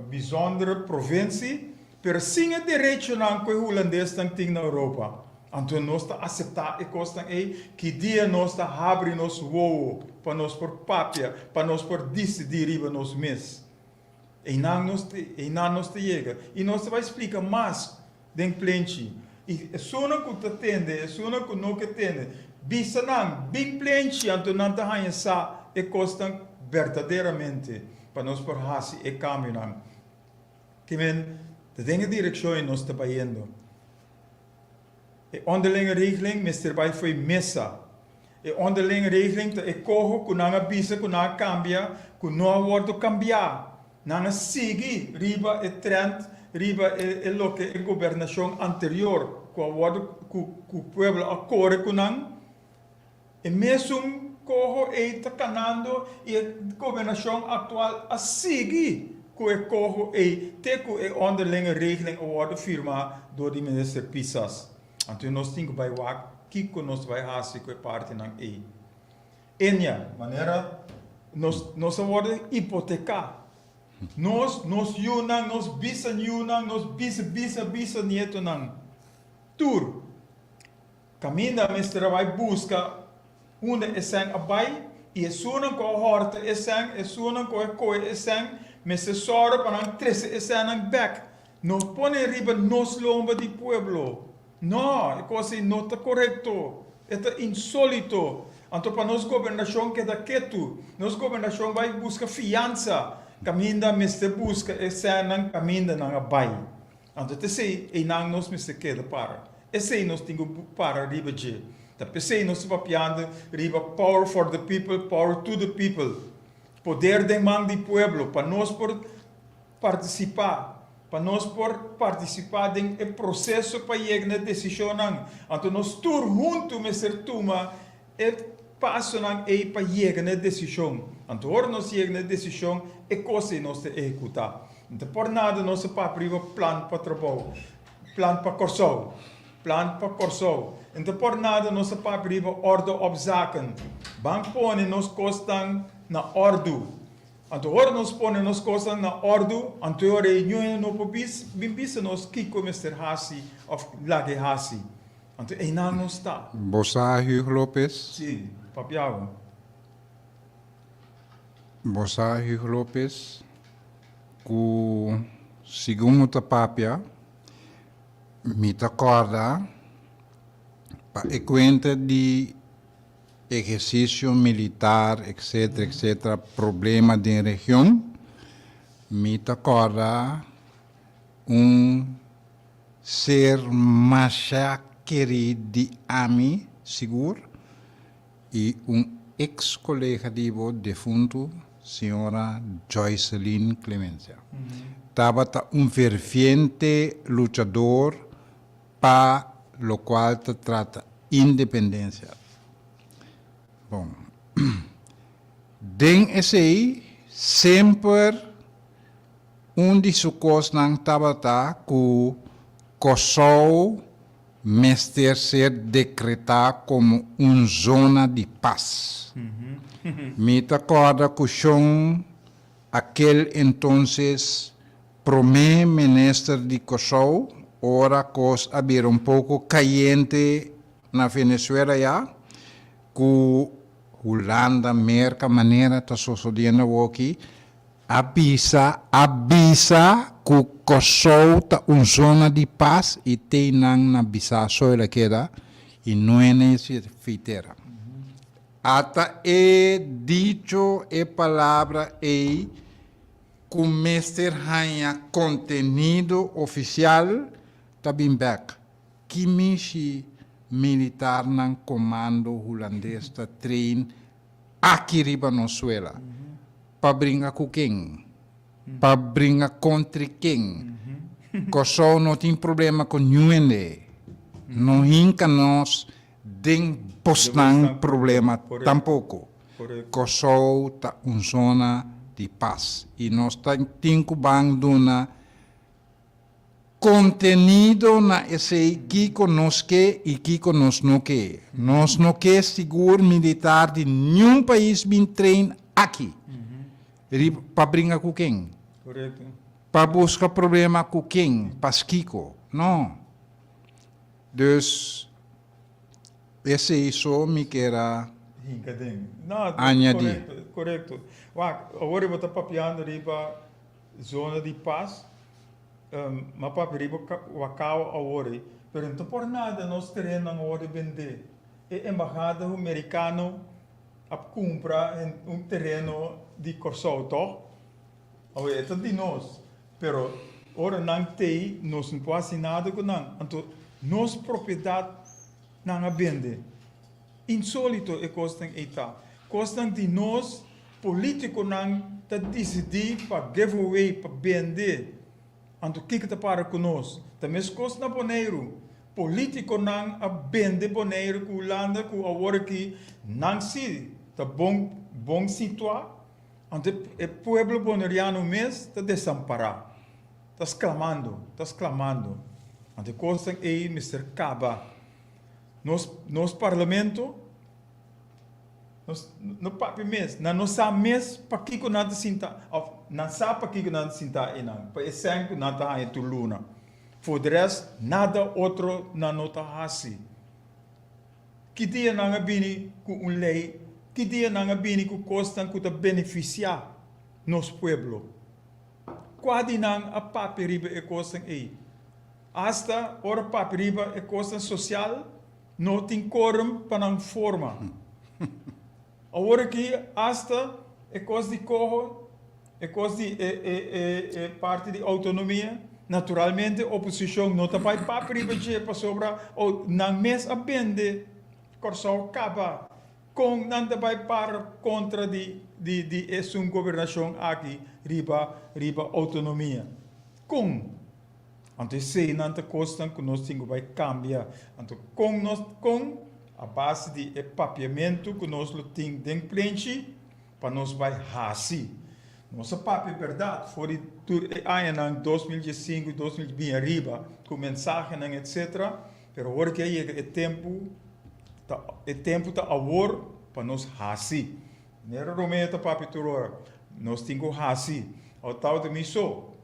bijzondere provincie, pero sin e derechonan cu e Hulandesnan tin na Europa. Anto nos ta acepta e cosnan ey? Ki dia nos ta habri nos wowo pa nos por papia, pa nos por dicidi riba nos mes? Eynan nos eynan nos ta yega. Y nos ta bay splica mas den plenchi. I esunnan ku ta tende, esunnan ku no ke tende, bisa nan, Bin plenchi! Anto nan ta haña sa e kosnan berdaderamente pa nos por hasi e kambionan. Ke men ta den e direkshon ei nos ta bayendo. E onderlinge regeling mester bai fo'i mesa. E onderlinge regeling ta e koho ku nan a bisa ku nan a kambia ku no a wòrdu kambiá. Nan a sigui riba e trend, riba e e loke e gobernashon anterior ku a wòrdu ku ku pueblo a kore ku nan. E mesun koho ei ta kanando i e gobernashon aktual a sigui ku e koho ei te ku e onderlinge regeling a wòrdu firmá dor di minister Pisas. Anto nos tin ku bai wak kiko nos ta bai hasi ku e partinan ei. Enia, manera nos nos a wòrdu hipoteká. Nos, nos yunan, nos bisaniunan, nos bisa bisa bisanietonan, tur kaminda mester a bai buska unda e sèn a bai i esunnan ku a hòrta e sèn, esunnan ku a kohe e sèn, mester sòru pa nan trese e sènnan bèk. No pone riba nos lomba di pueblo. No, e kos ei no ta korekto. E ta insólito. Anto pa nos gobernashon keda ketu. Nos gobernashon bai buska fiansa kaminda mester buska e sènnan kaminda nan a bai. Anto ta esei einan nos mester keda para. Esei nos tin ku para riba dje. Ta p'esei nos ta papiando riba power for the people, power to the people. Poder den man di pueblo pa nos por Partisipá. Pa nos por partisipá den e proseso pa yega na e desishonnan, anto nos tur huntu mester tuma e pasonan ei pa yega na e desishon. Anto ora nos yega na e desishon, e kos ei nos ta ehekutá. No ta por nada nos a papia riba plan pa trabou, plan pa Kòrsou, plan pa Kòrsou. No ta por nada nos a papia riba orde op zaken. Ban pone nos kosnan na òrdu. Anto ora nos pone nos kosnan na òrdu, anto e ora ei ñoño no por bis bin bisa nos kiko mester hasi òf lag'e hasi. Anto einan nos ta. Bo sa, Hugo Lopez? Sí, papiago. Bo sa, Hugo Lopez, ku segun bo ta papia, mi ta kòrda pa e kuenta di ehersisio militar etcetera etcetera problema den region mi ta corda un ser masha keri di ami sigur y un ex colega di bo defunto señora Joyceline Clemencia tabata un ferviente luchador Pa locual ta trata independencia. Bon, den esey semper un di su cosnan tabata cu Corsou mester ser decreta como un zona di paz. Mi ta corda cu shon aquel entonces Prome Minister di Kòrsou ora kos a bira un poko kayente na Venezuela ya ku Hulanda, Merka manera ta sosodiendo awoki a bisa a bisa ku Kòrsou ta un zona di pas i tei nan na bisa so el a keda i no e nesifitera. Ata e dicho e palabra ei ku mester haña kontenido ofisial ta bin bèk. Ki mishi militarnan komando hulandes ta train aki riba nos suela? Pa bringa ku ken? Pa bringa kontri ken? Kòrsou no tin problema ku niun hende. No hinka nos den bosnan problema tampoko. Kòrsou ta un zona di pas i nos ta tin ku ban duna Kontenido na esei kiko nos ke i kiko nos no ke. Nos no ke sigur militar di niun pais bin train aki. Riba pa bringa ku ken? Pa buska problema ku ken? Paskiko? No. Dus esei so mi kier a Hinka den. No, añadi. korekto, korekto. Wak, awor bo ta papiando riba Zona di pas, m'a papia riba Wakao awor ei, pero no ta por nada nos terenonan awor di bendé. E embahada merikano a kumpra un tereno di Kòrsou tòg? Awor e ta di nos, pero ora nan t'ei nos no por hasi nada ku nan. Anto nos propiedat nan a bende. Insolito e kosnan ei ta. Kosnan di nos politikonan ta disidí pa give away, pa bende. Anto kiko ta para ku nos? Ta meskos na Boneiru. Politikonan a bende Boneiru ku Hulanda ku awor aki nan si ta bon bon situá. Anto e pueblo boneriano mes ta desampará. Ta sklamando, ta sklamando. Anto e kosnan ei mester kaba. Nos nos parlamento nos no papia mes, nan no sa mes pakiko nan ta sinta of nan sa pakiko nan ta sinta einan, pa e sèn ku nan ta haña tur luna. For de rest nada otro nan no ta hasi. Ki dia nan a bini ku un lei, ki dia nan a bini ku kosnan ku ta benefisiá nos pueblo? Kua di nan a papia riba e kosnan ei? Asta ora papia riba e kosnan sosial, no tin korum pa nan forma. Awor aki asta e kos di koho, e kos di e e e e parti di outonomia, naturalmente oposishon no ta bai papia riba dje pasobra nan mes a bende Kòrsou kaba. Kon nan ta bai para kontra di di di esun gobernashon aki riba riba outonomia? Kon? Anto eseinan ta kosnan ku nos tin ku bai kambia. Anto kon nos kon? A base di e papiamentu ku nos lo tin den plenchi pa nos bai hasi. Nos a papia bèrdat for di tur e añanan 2015, 2020 ariba ku mensahenan etsetera, pero awor ke a yega e tempu ta e tempu ta awor pa nos hasi. Manera Romeo ta papia tur ora, nos tin ku hasi. Awor tabata mi so.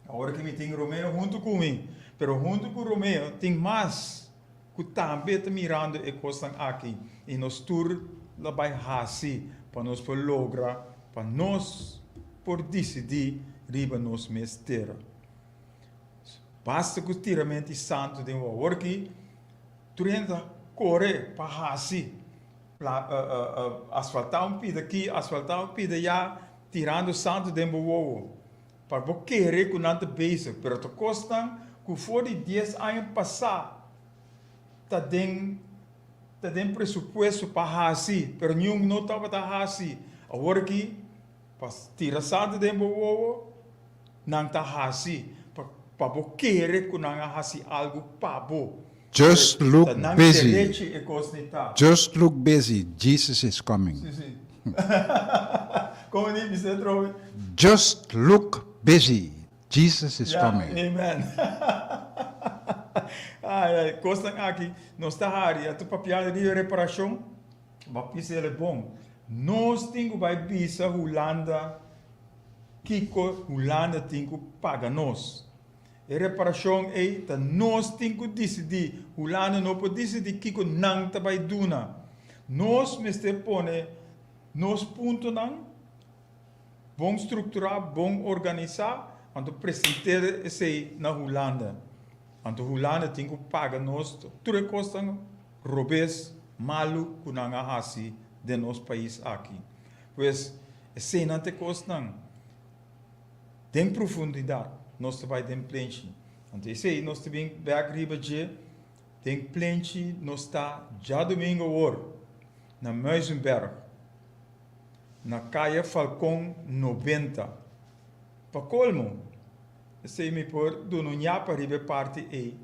Awor ki mi tin Romeo huntu ku mi, pero huntu ku Romeo tin mas ku tambe ta mirando e kosnan aki i nos tur lo bai hasi pa nos por logra pa nos por disidí riba nos mes tera. Basta ku tiramenti santu den bo. Awor ki tur hende ta kore pa hasi, asfaltá un pida aki, asfaltá un pida ayá, tirando santu den bo wowo. Pa bo kere ku nan ta bezig, pero ta kosnan ku for di dies aña pasá ta den ta den presupuesto pa hasi, pero niun no tabata hasi. Awor aki pa tira santu den bo wowo, nan ta hasi pa pa bo kere ku nan a hasi algu pa bo. Just look Ta nan busy. derechi e kos ni ta. Just look busy, Jesus is coming. Si, si. Como di, Mister Troy? Just look busy, Jesus is Ya, coming. amen. Ai, ai, kosnan aki nos ta hari, a ta papia di reparashon, bo a bisa el e bon. Nos tin ku bai bisa Hulanda kiko Hulanda tin ku paga nos. E reparashon ei ta nos tin ku disidí. Hulanda no por disidí kiko nan ta bai duna. Nos mester pone nos puntonan bon strukturá, bon organisá, anto present'é esei na Hulanda. Anto Hulanda tin ku paga nos tur e kosnan robes, malu ku nan a hasi den nos pais aki. Pues eseinan ta e kosnan. Den profundidat nos ta bai den plenchi. Anto esei nos ta bin bek riba dje. Den plenchi nos ta djadumingu awor na Muizenberg, na Kaya Falcon 90. Pa kolmo, Esei mi por duna un yapa riba e parti ei.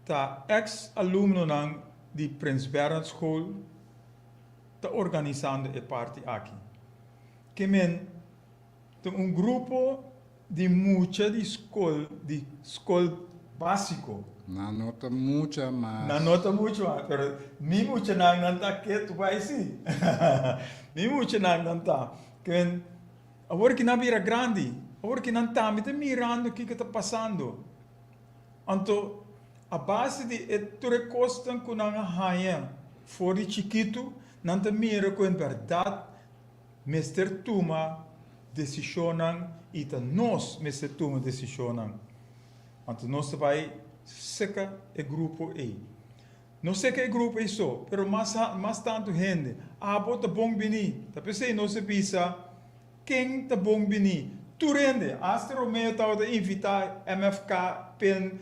Ta ex alumnonan di Prins Bernhard School ta organisando e parti aki. Ke men ta un grupo di mucha di skol di skol básiko. Nan no ta mucha mas. Nan no ta mucha mas, pero mi muchanan nan ta ketu bai si. Mi muchanan nan ta. Ke men awor ki nan bira grandi, awor ki nan tambe ta mirando kiko ta pasando. Anto, a base di e tur e kosnan ku nan a haña for di chikitu, nan ta mira ku en bèrdat mester tuma desishonnan i ta nos mester tuma desishonnan. Anto nos ta bai seka e grupo ei. No seka e grupo ei so, pero mas mas tantu hende. Abo ta bon bini. Ta p'esei nos a bisa. Ken ta bon bini? Tur hende! Asta Romeo tabata invitá MFK, pen,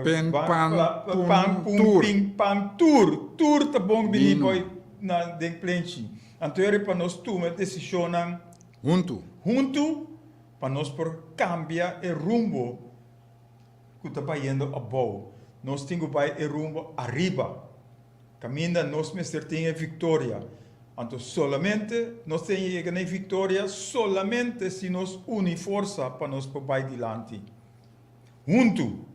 Pen, pan, pun, pan, pun, tur. pin, pan, tur! Tur ta bon bini Bino. poi na den plenchi. Anto eri pa nos tuma e desishonnan Huntu. huntu pa nos por kambia e rumbo ku ta bayendo abou. Nos tin ku bai e rumbo ariba. Kaminda nos mester tin e viktoria. Anto solamente nos ta yega na e viktoria solamente si nos uni forsa pa nos por bai dilanti. Huntu!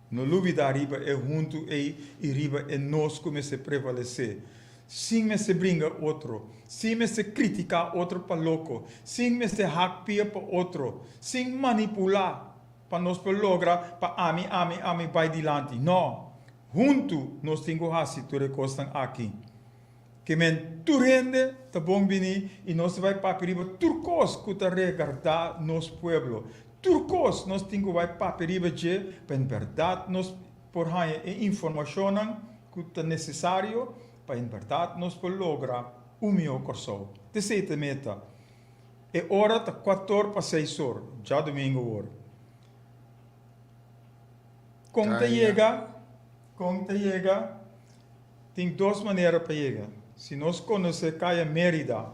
No lubida riba e huntu ei i riba e nos ku mester prevalesé. Sin mester bringa otro, sin mester kritiká otro pa loko, sin mester hak pia pa otro, sin manipulá pa nos por logra pa ami, ami, ami bai dilanti. No! Huntu nos tin ku hasi tur e kosnan aki. Ke men tur hende ta bon bini i nos ta bai papia riba tur kos ku ta regardá nos pueblo. Tur kos nos tin ku bai papia riba dje pa en bèrdat nos por haña e informashonnan ku ta nesesario pa en bèrdat nos por logra un mihó Kòrsou. T'esei ta meta. E ora ta kuator pa seis or, djadumingu awor. Kon ta yega? Kon ta yega? Tin dos manera pa yega. Si nos konosé Kaya Mérida,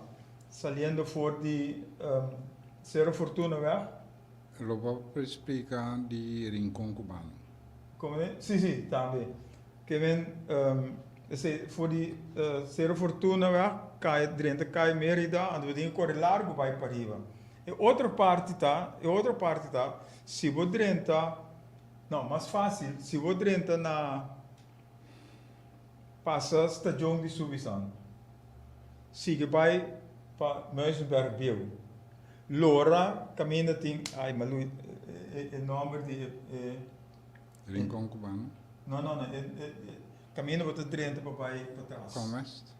saliendo for di Sero Fortunaweg. Lo bo por splika di Rincon Cubano? Komo e? Sí, sí, tambe. Ke men esei for di Sero Fortunaweg kaya drenta Kaya Mérida, anto bo tin ke kore largu bai pariba. E otro parti ta, e otro parti ta, si bo drenta, no, mas fácil, si bo drenta na pasa stadion di Subisan, sigui bai pa Muizenberg bieu, lora kaminda tin, ai, ma lui, e, e nomber di e, e. Rincon Cubano? No, no, no, e, e, e kaminda bo ta drenta pa bai patras. Comest?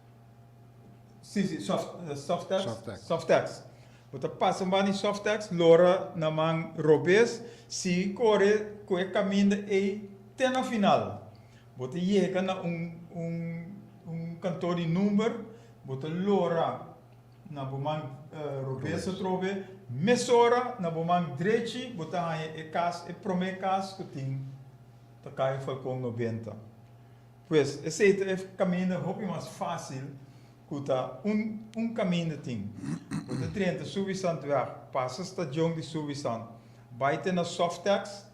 Sí, sí, soft, Softex. Softex. Softex. Bo ta pasa un banda di Softex, lora na man robes, sigui kore ku e kaminda ei te na final. Bo ta yega na un, un, un kantor di number, bo ta lora na bo man robes atrobe, mesora na bo man drechi bo ta haña e kas, e promé kas ku tin ta Kaya Falcon 90. Pues, esei ta e kaminda hopi mas fásil ku ta un un kaminda tin. Bo ta drenta Suwisantweg, pasa stadion di Suwisant, bai te na Softex,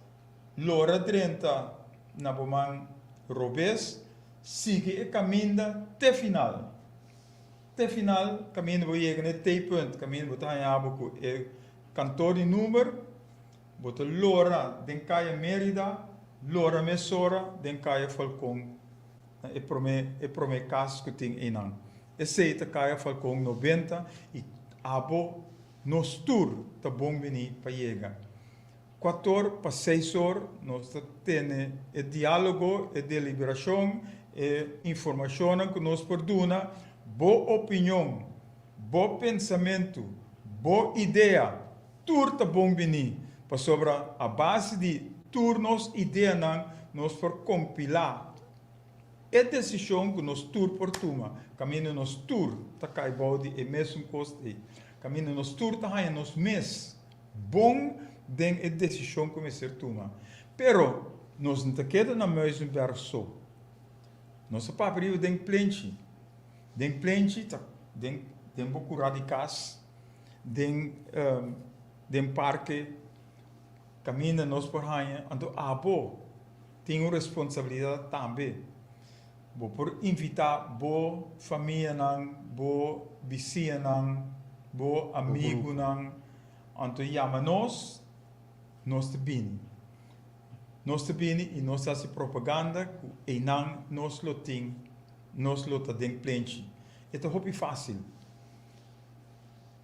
lora drenta na bo man robes, sigui e kaminda te final. Te final kaminda bo yega na e T-punt, kaminda bo ta haña bo ku e kantor di number, Bo ta lora den Kaya Mérida, lora mesora den Kaya Falcon, na e promé e promé kas ku tin einan. Esei ta Kaya Falcon 90 i abo nos tur ta bon bini pa yega. Kuator pa seis or nos ta tene e diálogo, e deliberashon, e informashonnan ku nos por duna, bo opinion, bo pensamentu, bo idea, Tur ta bon bini, pasobra a base di tur nos ideanan nos por kompilá e desishon ku nos tur por tuma, kaminda nos tur ta kai bou di e mesun kos ei, kaminda nos tur ta haña nos mes bon den e desishon ku mester tuma. Pero nos no ta keda na Muizenberg so. Nos ta papia riba den plenchi. Den plenchi ta den den bo kurá di kas. Den. den parke kaminda nos por haña. Anto abo tin un responsabilidat tambe. Bo por invitá bo famianan, bo bisiñanan, bo amigunan, anto yama nos, nos ta bini. Nos ta bini i nos ta hasi propaganda ku einan nos lo tin, nos lo ta den plenchi. E ta hopi fásil.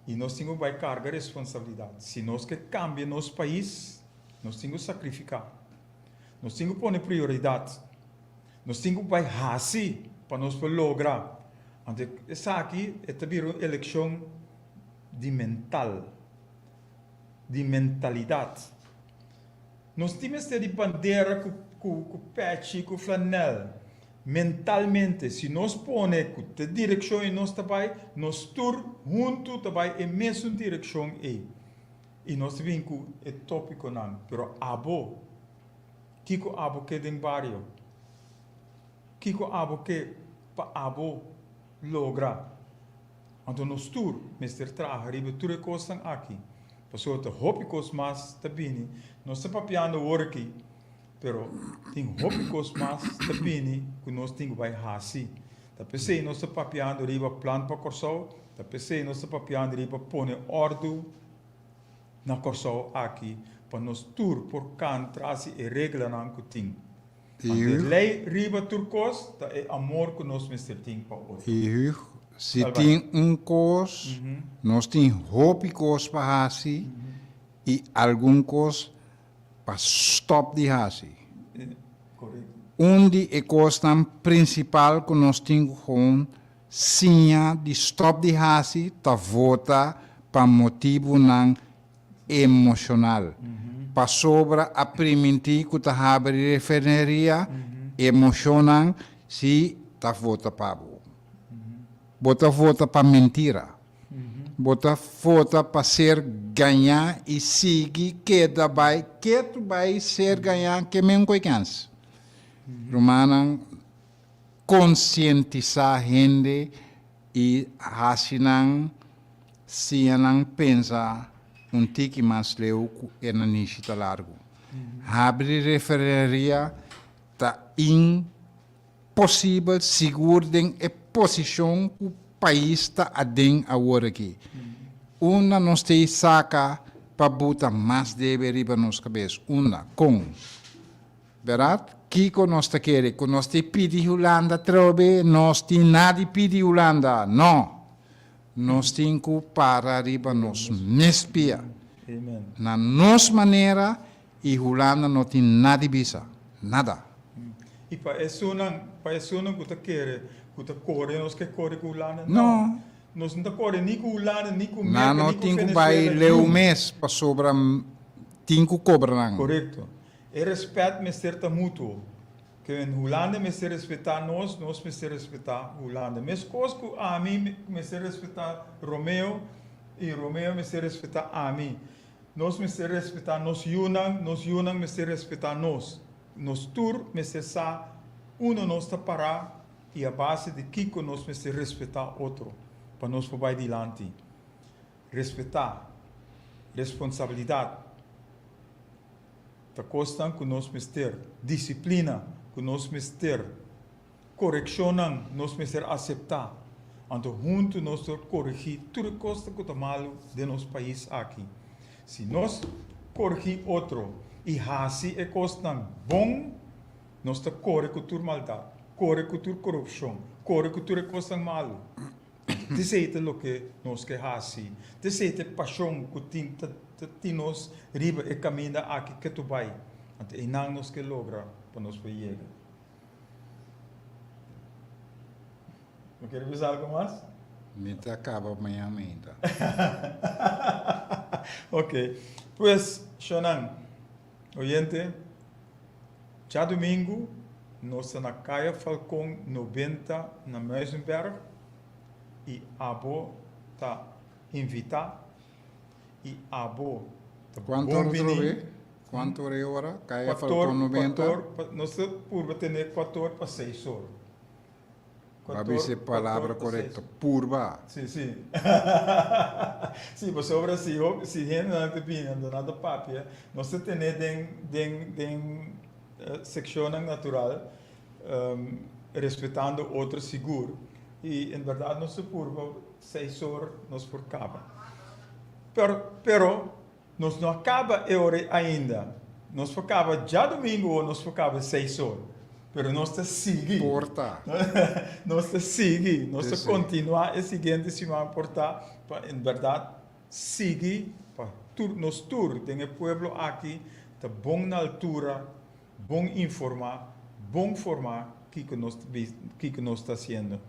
I nos tin ku bai karga responsabilidat. Si nos ke kambia nos pais, nos tin ku sakrifiká. Nos tin ku pone prioridat. Nos tin ku bai hasi pa nos por logra. Anto esaki e ta bira un elekshon di mental, di mentalidat. Nos tin mester di bandera ku ku pechi, ku flanel. Mentalmente, si nos pone ku te direkshon ei nos ta bai, nos tur huntu ta bai e mesun direkshon ei. I nos ta bin ku e topikonan. Pero abo, kiko abo ke den bario? Kiko abo ke pa abo logra? Anto nos tur mester traha riba tur e kosnan aki, pasobra ta hopi kos mas ta bini. Nos ta papiando awor aki, pero tin hopi kos mas ta bini ku nos tin ku bai hasi. Ta p'esei nos ta papiando riba plan pa Kòrsou, ta p'esei nos ta papiando riba pone òrdu na Kòrsou aki pa nos tur por kan tras di e reglanan ku tin. Ante lei riba tur kos ta e amor ku nos mester tin pa otro. I Hug, si tin un kos, nos tin hopi kos pa hasi i algun kos pa stòp di hasi. Un di e kosnan prinsipal ku nos tin ku gewoon siña di stòp di hasi ta vota pa motibunan emoshonal. Pasobra a primintí ku ta habri refineria, emoshonnan si ta vota pa bo. Bo ta vota pa mentira. Bo ta vota pa ser gañá i sigui keda bai ketu bai ser gañá ke men ku e kèns. Rumannan, konsientisá hende i hasi nan siña nan pensa un tiki mas leu ku e nanishi ta largu. Habri refineria ta imposibel sigur den e posishon ku pais ta aden awor aki. Unda nos ta e saka pa buta mas debe riba nos kabes? Unda? Kon? Bèrdat? Kiko nos ta kere? Ku nos ta pidi Hulanda atrobe? Nos tin nada di pidi Hulanda. No! Nos tin ku para riba nos mes pia. Na nos manera i Hulanda no tin nada di bisa. Nada. I pa esunnan, pa esunnan ku ta kere, ku ta kore, nos ke kore ku Hulanda? No. Nos no ta kore ni ku Hulanda, ni ku Merka, Nan no ni ku tin ku bai Venezuela, leu niun. mes pasobra tin ku kobra nan. Korekto. E respet mester ta mutuo. Ke Hulanda mester respetá nos, nos mester respetá Hulanda. Meskos ku ami mester respetá Romeo i Romeo mester respetá ami. Nos mester respetá nos yunan, nos yunan mester respetá nos. Nos tur mester sa unda nos ta pará i a base di kiko nos mester respetá otro pa nos por bai dilanti. Respetá, responsabilidat ta kosnan ku nos mester, disiplina ku nos mester, korekshonnan nos mester aseptá. Anto huntu nos por koregí tur e kosnan ku ta malu den nos pais aki. Si nos koregí otro i hasi e kosnan bon, nos ta kore ku tur maldat, kore ku tur korupshon, kore ku tur e kosnan malu. T'esei ta loke nos ke hasi. T'esei ta e pashon ku tin ta tin nos riba e kaminda aki ketu bai. Anto einan nos ke logra pa nos por yega. Bo kere bisa algo mas? Mi ta kaba mañan mainta. Ok. Pues, shonnan, oyente, djadumingu nos ta na Kaya Falcon 90 na Muizenberg i abo ta invitá i abo ta Kuantu bon ora bini. trobe? Kuantu ora e ora? Kaya Kuator, Falcon 90? kuator, nos ta purba tene kuator pa seis or. Ba bisa e palabra korekto, purba. Sí, sí. Sí, pasobra si hopi, si hendenan ta bini anto nan ta papia, nos ta tene den, den, den sekshonnan natural, respetando otro sigur. I en bèrdat nos ta purba seis or nos por kaba. Pero, pero Nos no a caba e ora ainda. Nos por caba djadomingo o nos por caba seis or. Pero nos ta sigui. Por ta. Nos ta sigui. Nos ta continua e siguiente siman por ta pa en berdad sigui pa tur nos tur den e pueblo aki ta bon na altura, bon informa, bon forma kico nos ta kico nos ta haciendo.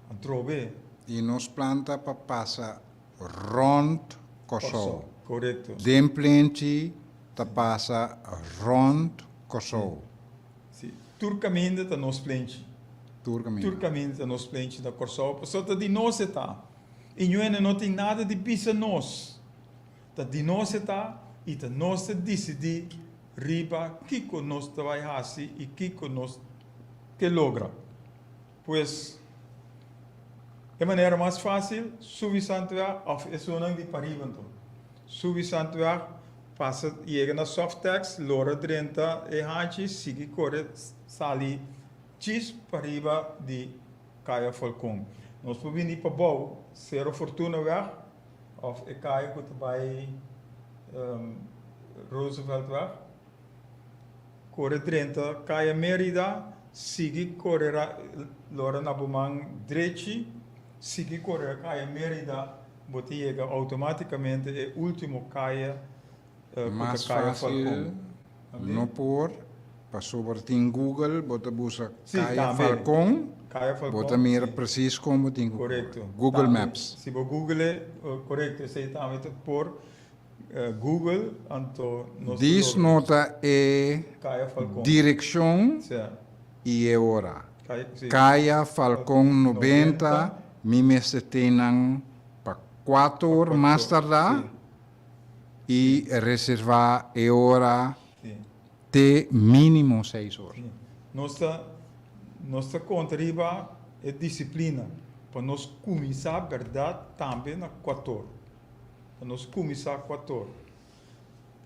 Atrobe. Y nos plan ta pa pasa Rond Kòrsou. Korekto. Den plenchi ta pasa rond Kòrsou. Si. Tur kaminda ta nos plenchi. Tur kaminda. Tur kaminda ta nos plenchi na Kòrsou. Pasobra ta di nos e ta. I ñuene no tin nada di bisa nos. Ta di nos e ta i ta nos ta disidí riba kiko nos ta bai hasi i kiko nos ke logra. Pues, e manera mas fácil, subi Santuag òf esunnan di pariba anto. Subi Santuag, pasa yega na Softex, lora drenta e hanchi, sigui kore sali djis pariba di Kaya Falcon. Nos por bini pabou Sero Fortunaweg òf e kaya ku ta bai Rooseveltweg. Kore drenta Kaya Merida, sigui kore lora na bo man drechi, sigui kore Kaya Merida, bo ta yega outomaticamente e ultimo kaya ku ta Mas Kaya fácil Falcon. no por, pasobra tin Google, bo ta busa Sí, Kaya tambe. Falcon, Kaya bo ta Falcon, mira sí. precies kon bo tin ku kore. Korekto. Google Tambe, Maps. si bo Google, korekto, esei tambe ta por. Google anto nos ta Dis logra. nota e Kaya Falcon. direkshon Sí. i e ora. Kaya, sí. Kaya Falcon 90, 90. mi mester ten nan pa kuater or mas tardá Sí. i reservá e ora Sí. te mínimo seis or. Sí. Nos ta nos ta konta riba e disiplina pa nos kuminsá bèrdat tambe na kuator. Pa nos kuminsá ku ator.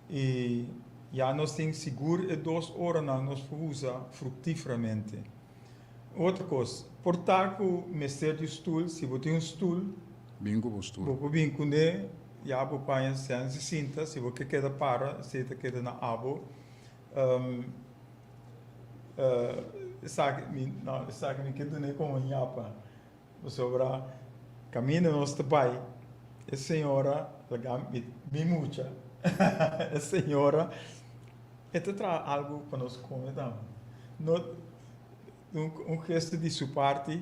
I ya nos tin sigur e dos oranan nos por usa fruktíferamente. Otro kos, por ta ku mester di un stul, si bo tin un stul, Bin ku bo stul. Bo por bin kuné, ya bo paña sèns i sinta, si bo ke keda para, esei ta keda na abo. Esaki mi, no, esaki mi ke dun'é komo ñapa. Pasobra kaminda nos ta bai, e señora laga mi, mi mucha, e señora e ta traha algu pa nos kome tambe. No, un, un gesto di su parti,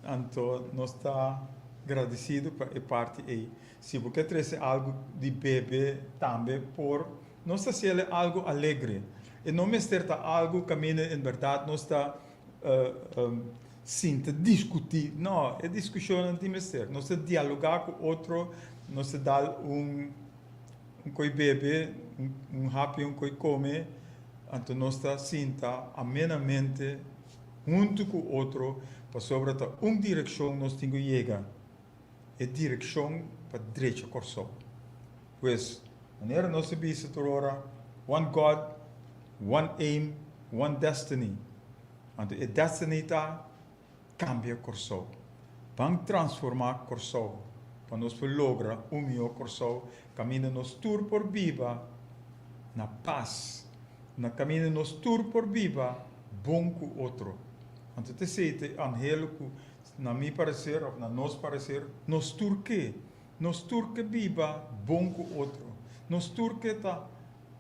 anto nos ta gradisido pa e parti ei. Si bo ke trese algu di bebe tambe por, nos ta hasiel algu alegre. E no mester ta algu kaminda en bèrdat nos ta Sinta diskutí. No, e diskushonnan tin mester. Nos ta dialogá ku otro, nos ta dal un un koi bebe, un hapi, un koi kome, anto nos ta sinta amenamente huntu ku otro pasobra ta un direkshon nos tin ku yega, e direkshon pa drecha Kòrsou. Pues, manera nos ta bisa tur ora, One God, one aim, one destiny. Anto e destiny ta kambia Kòrsou. Ban transformá Kòrsou pa nos por logra un mihó Kòrsou kaminda nos tur por biba na pas, na kaminda nos tur por biba bon ku otro. Anto ta esei ta e anhelo ku na mi pareser òf na nos pareser nos tur ke. Nos tur ke biba bon ku otro. Nos tur ke ta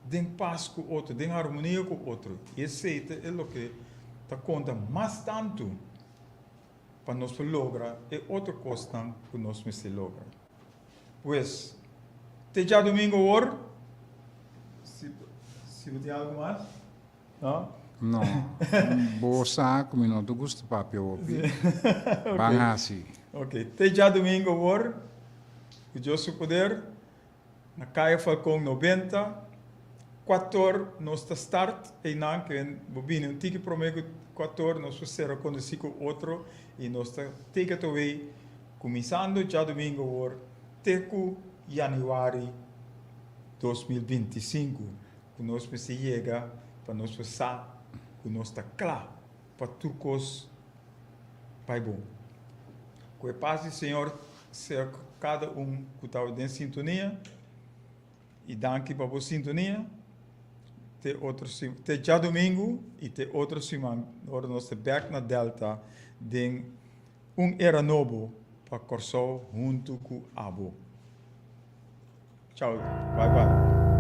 den pas ku otro, den harmonia ku otro. I esei ta e loke ta konta mas tantu pa nos por logra e otro kosnan ku nos mester logra. Pues, te djadumingu awor, si si bo tin algu mas, no? No, bo sa ku mi no ta gusta papia hopi. Ban hasi. Ok, te djadumingu awor, ku Dios su poder. Na Kaya Falcon 90. Kuator nos ta start einan ke bo bini un tiki prome ku kuator nos por sera konosí ku otro i nos ta take it away kuminsando djadumingu awor te ku yanüari 2025 ku nos mester yega pa nos por sa ku nos ta kla pa tur kos bai bon. Ku e pas di Señor sea ku kada un ku ta den sintonia. I danki pa bo sintonia. Te otro te djadumingu i te otro siman ora nos ta bek na Delta den un era nobo pa Kòrsou huntu ku abo. Chao, bai bai.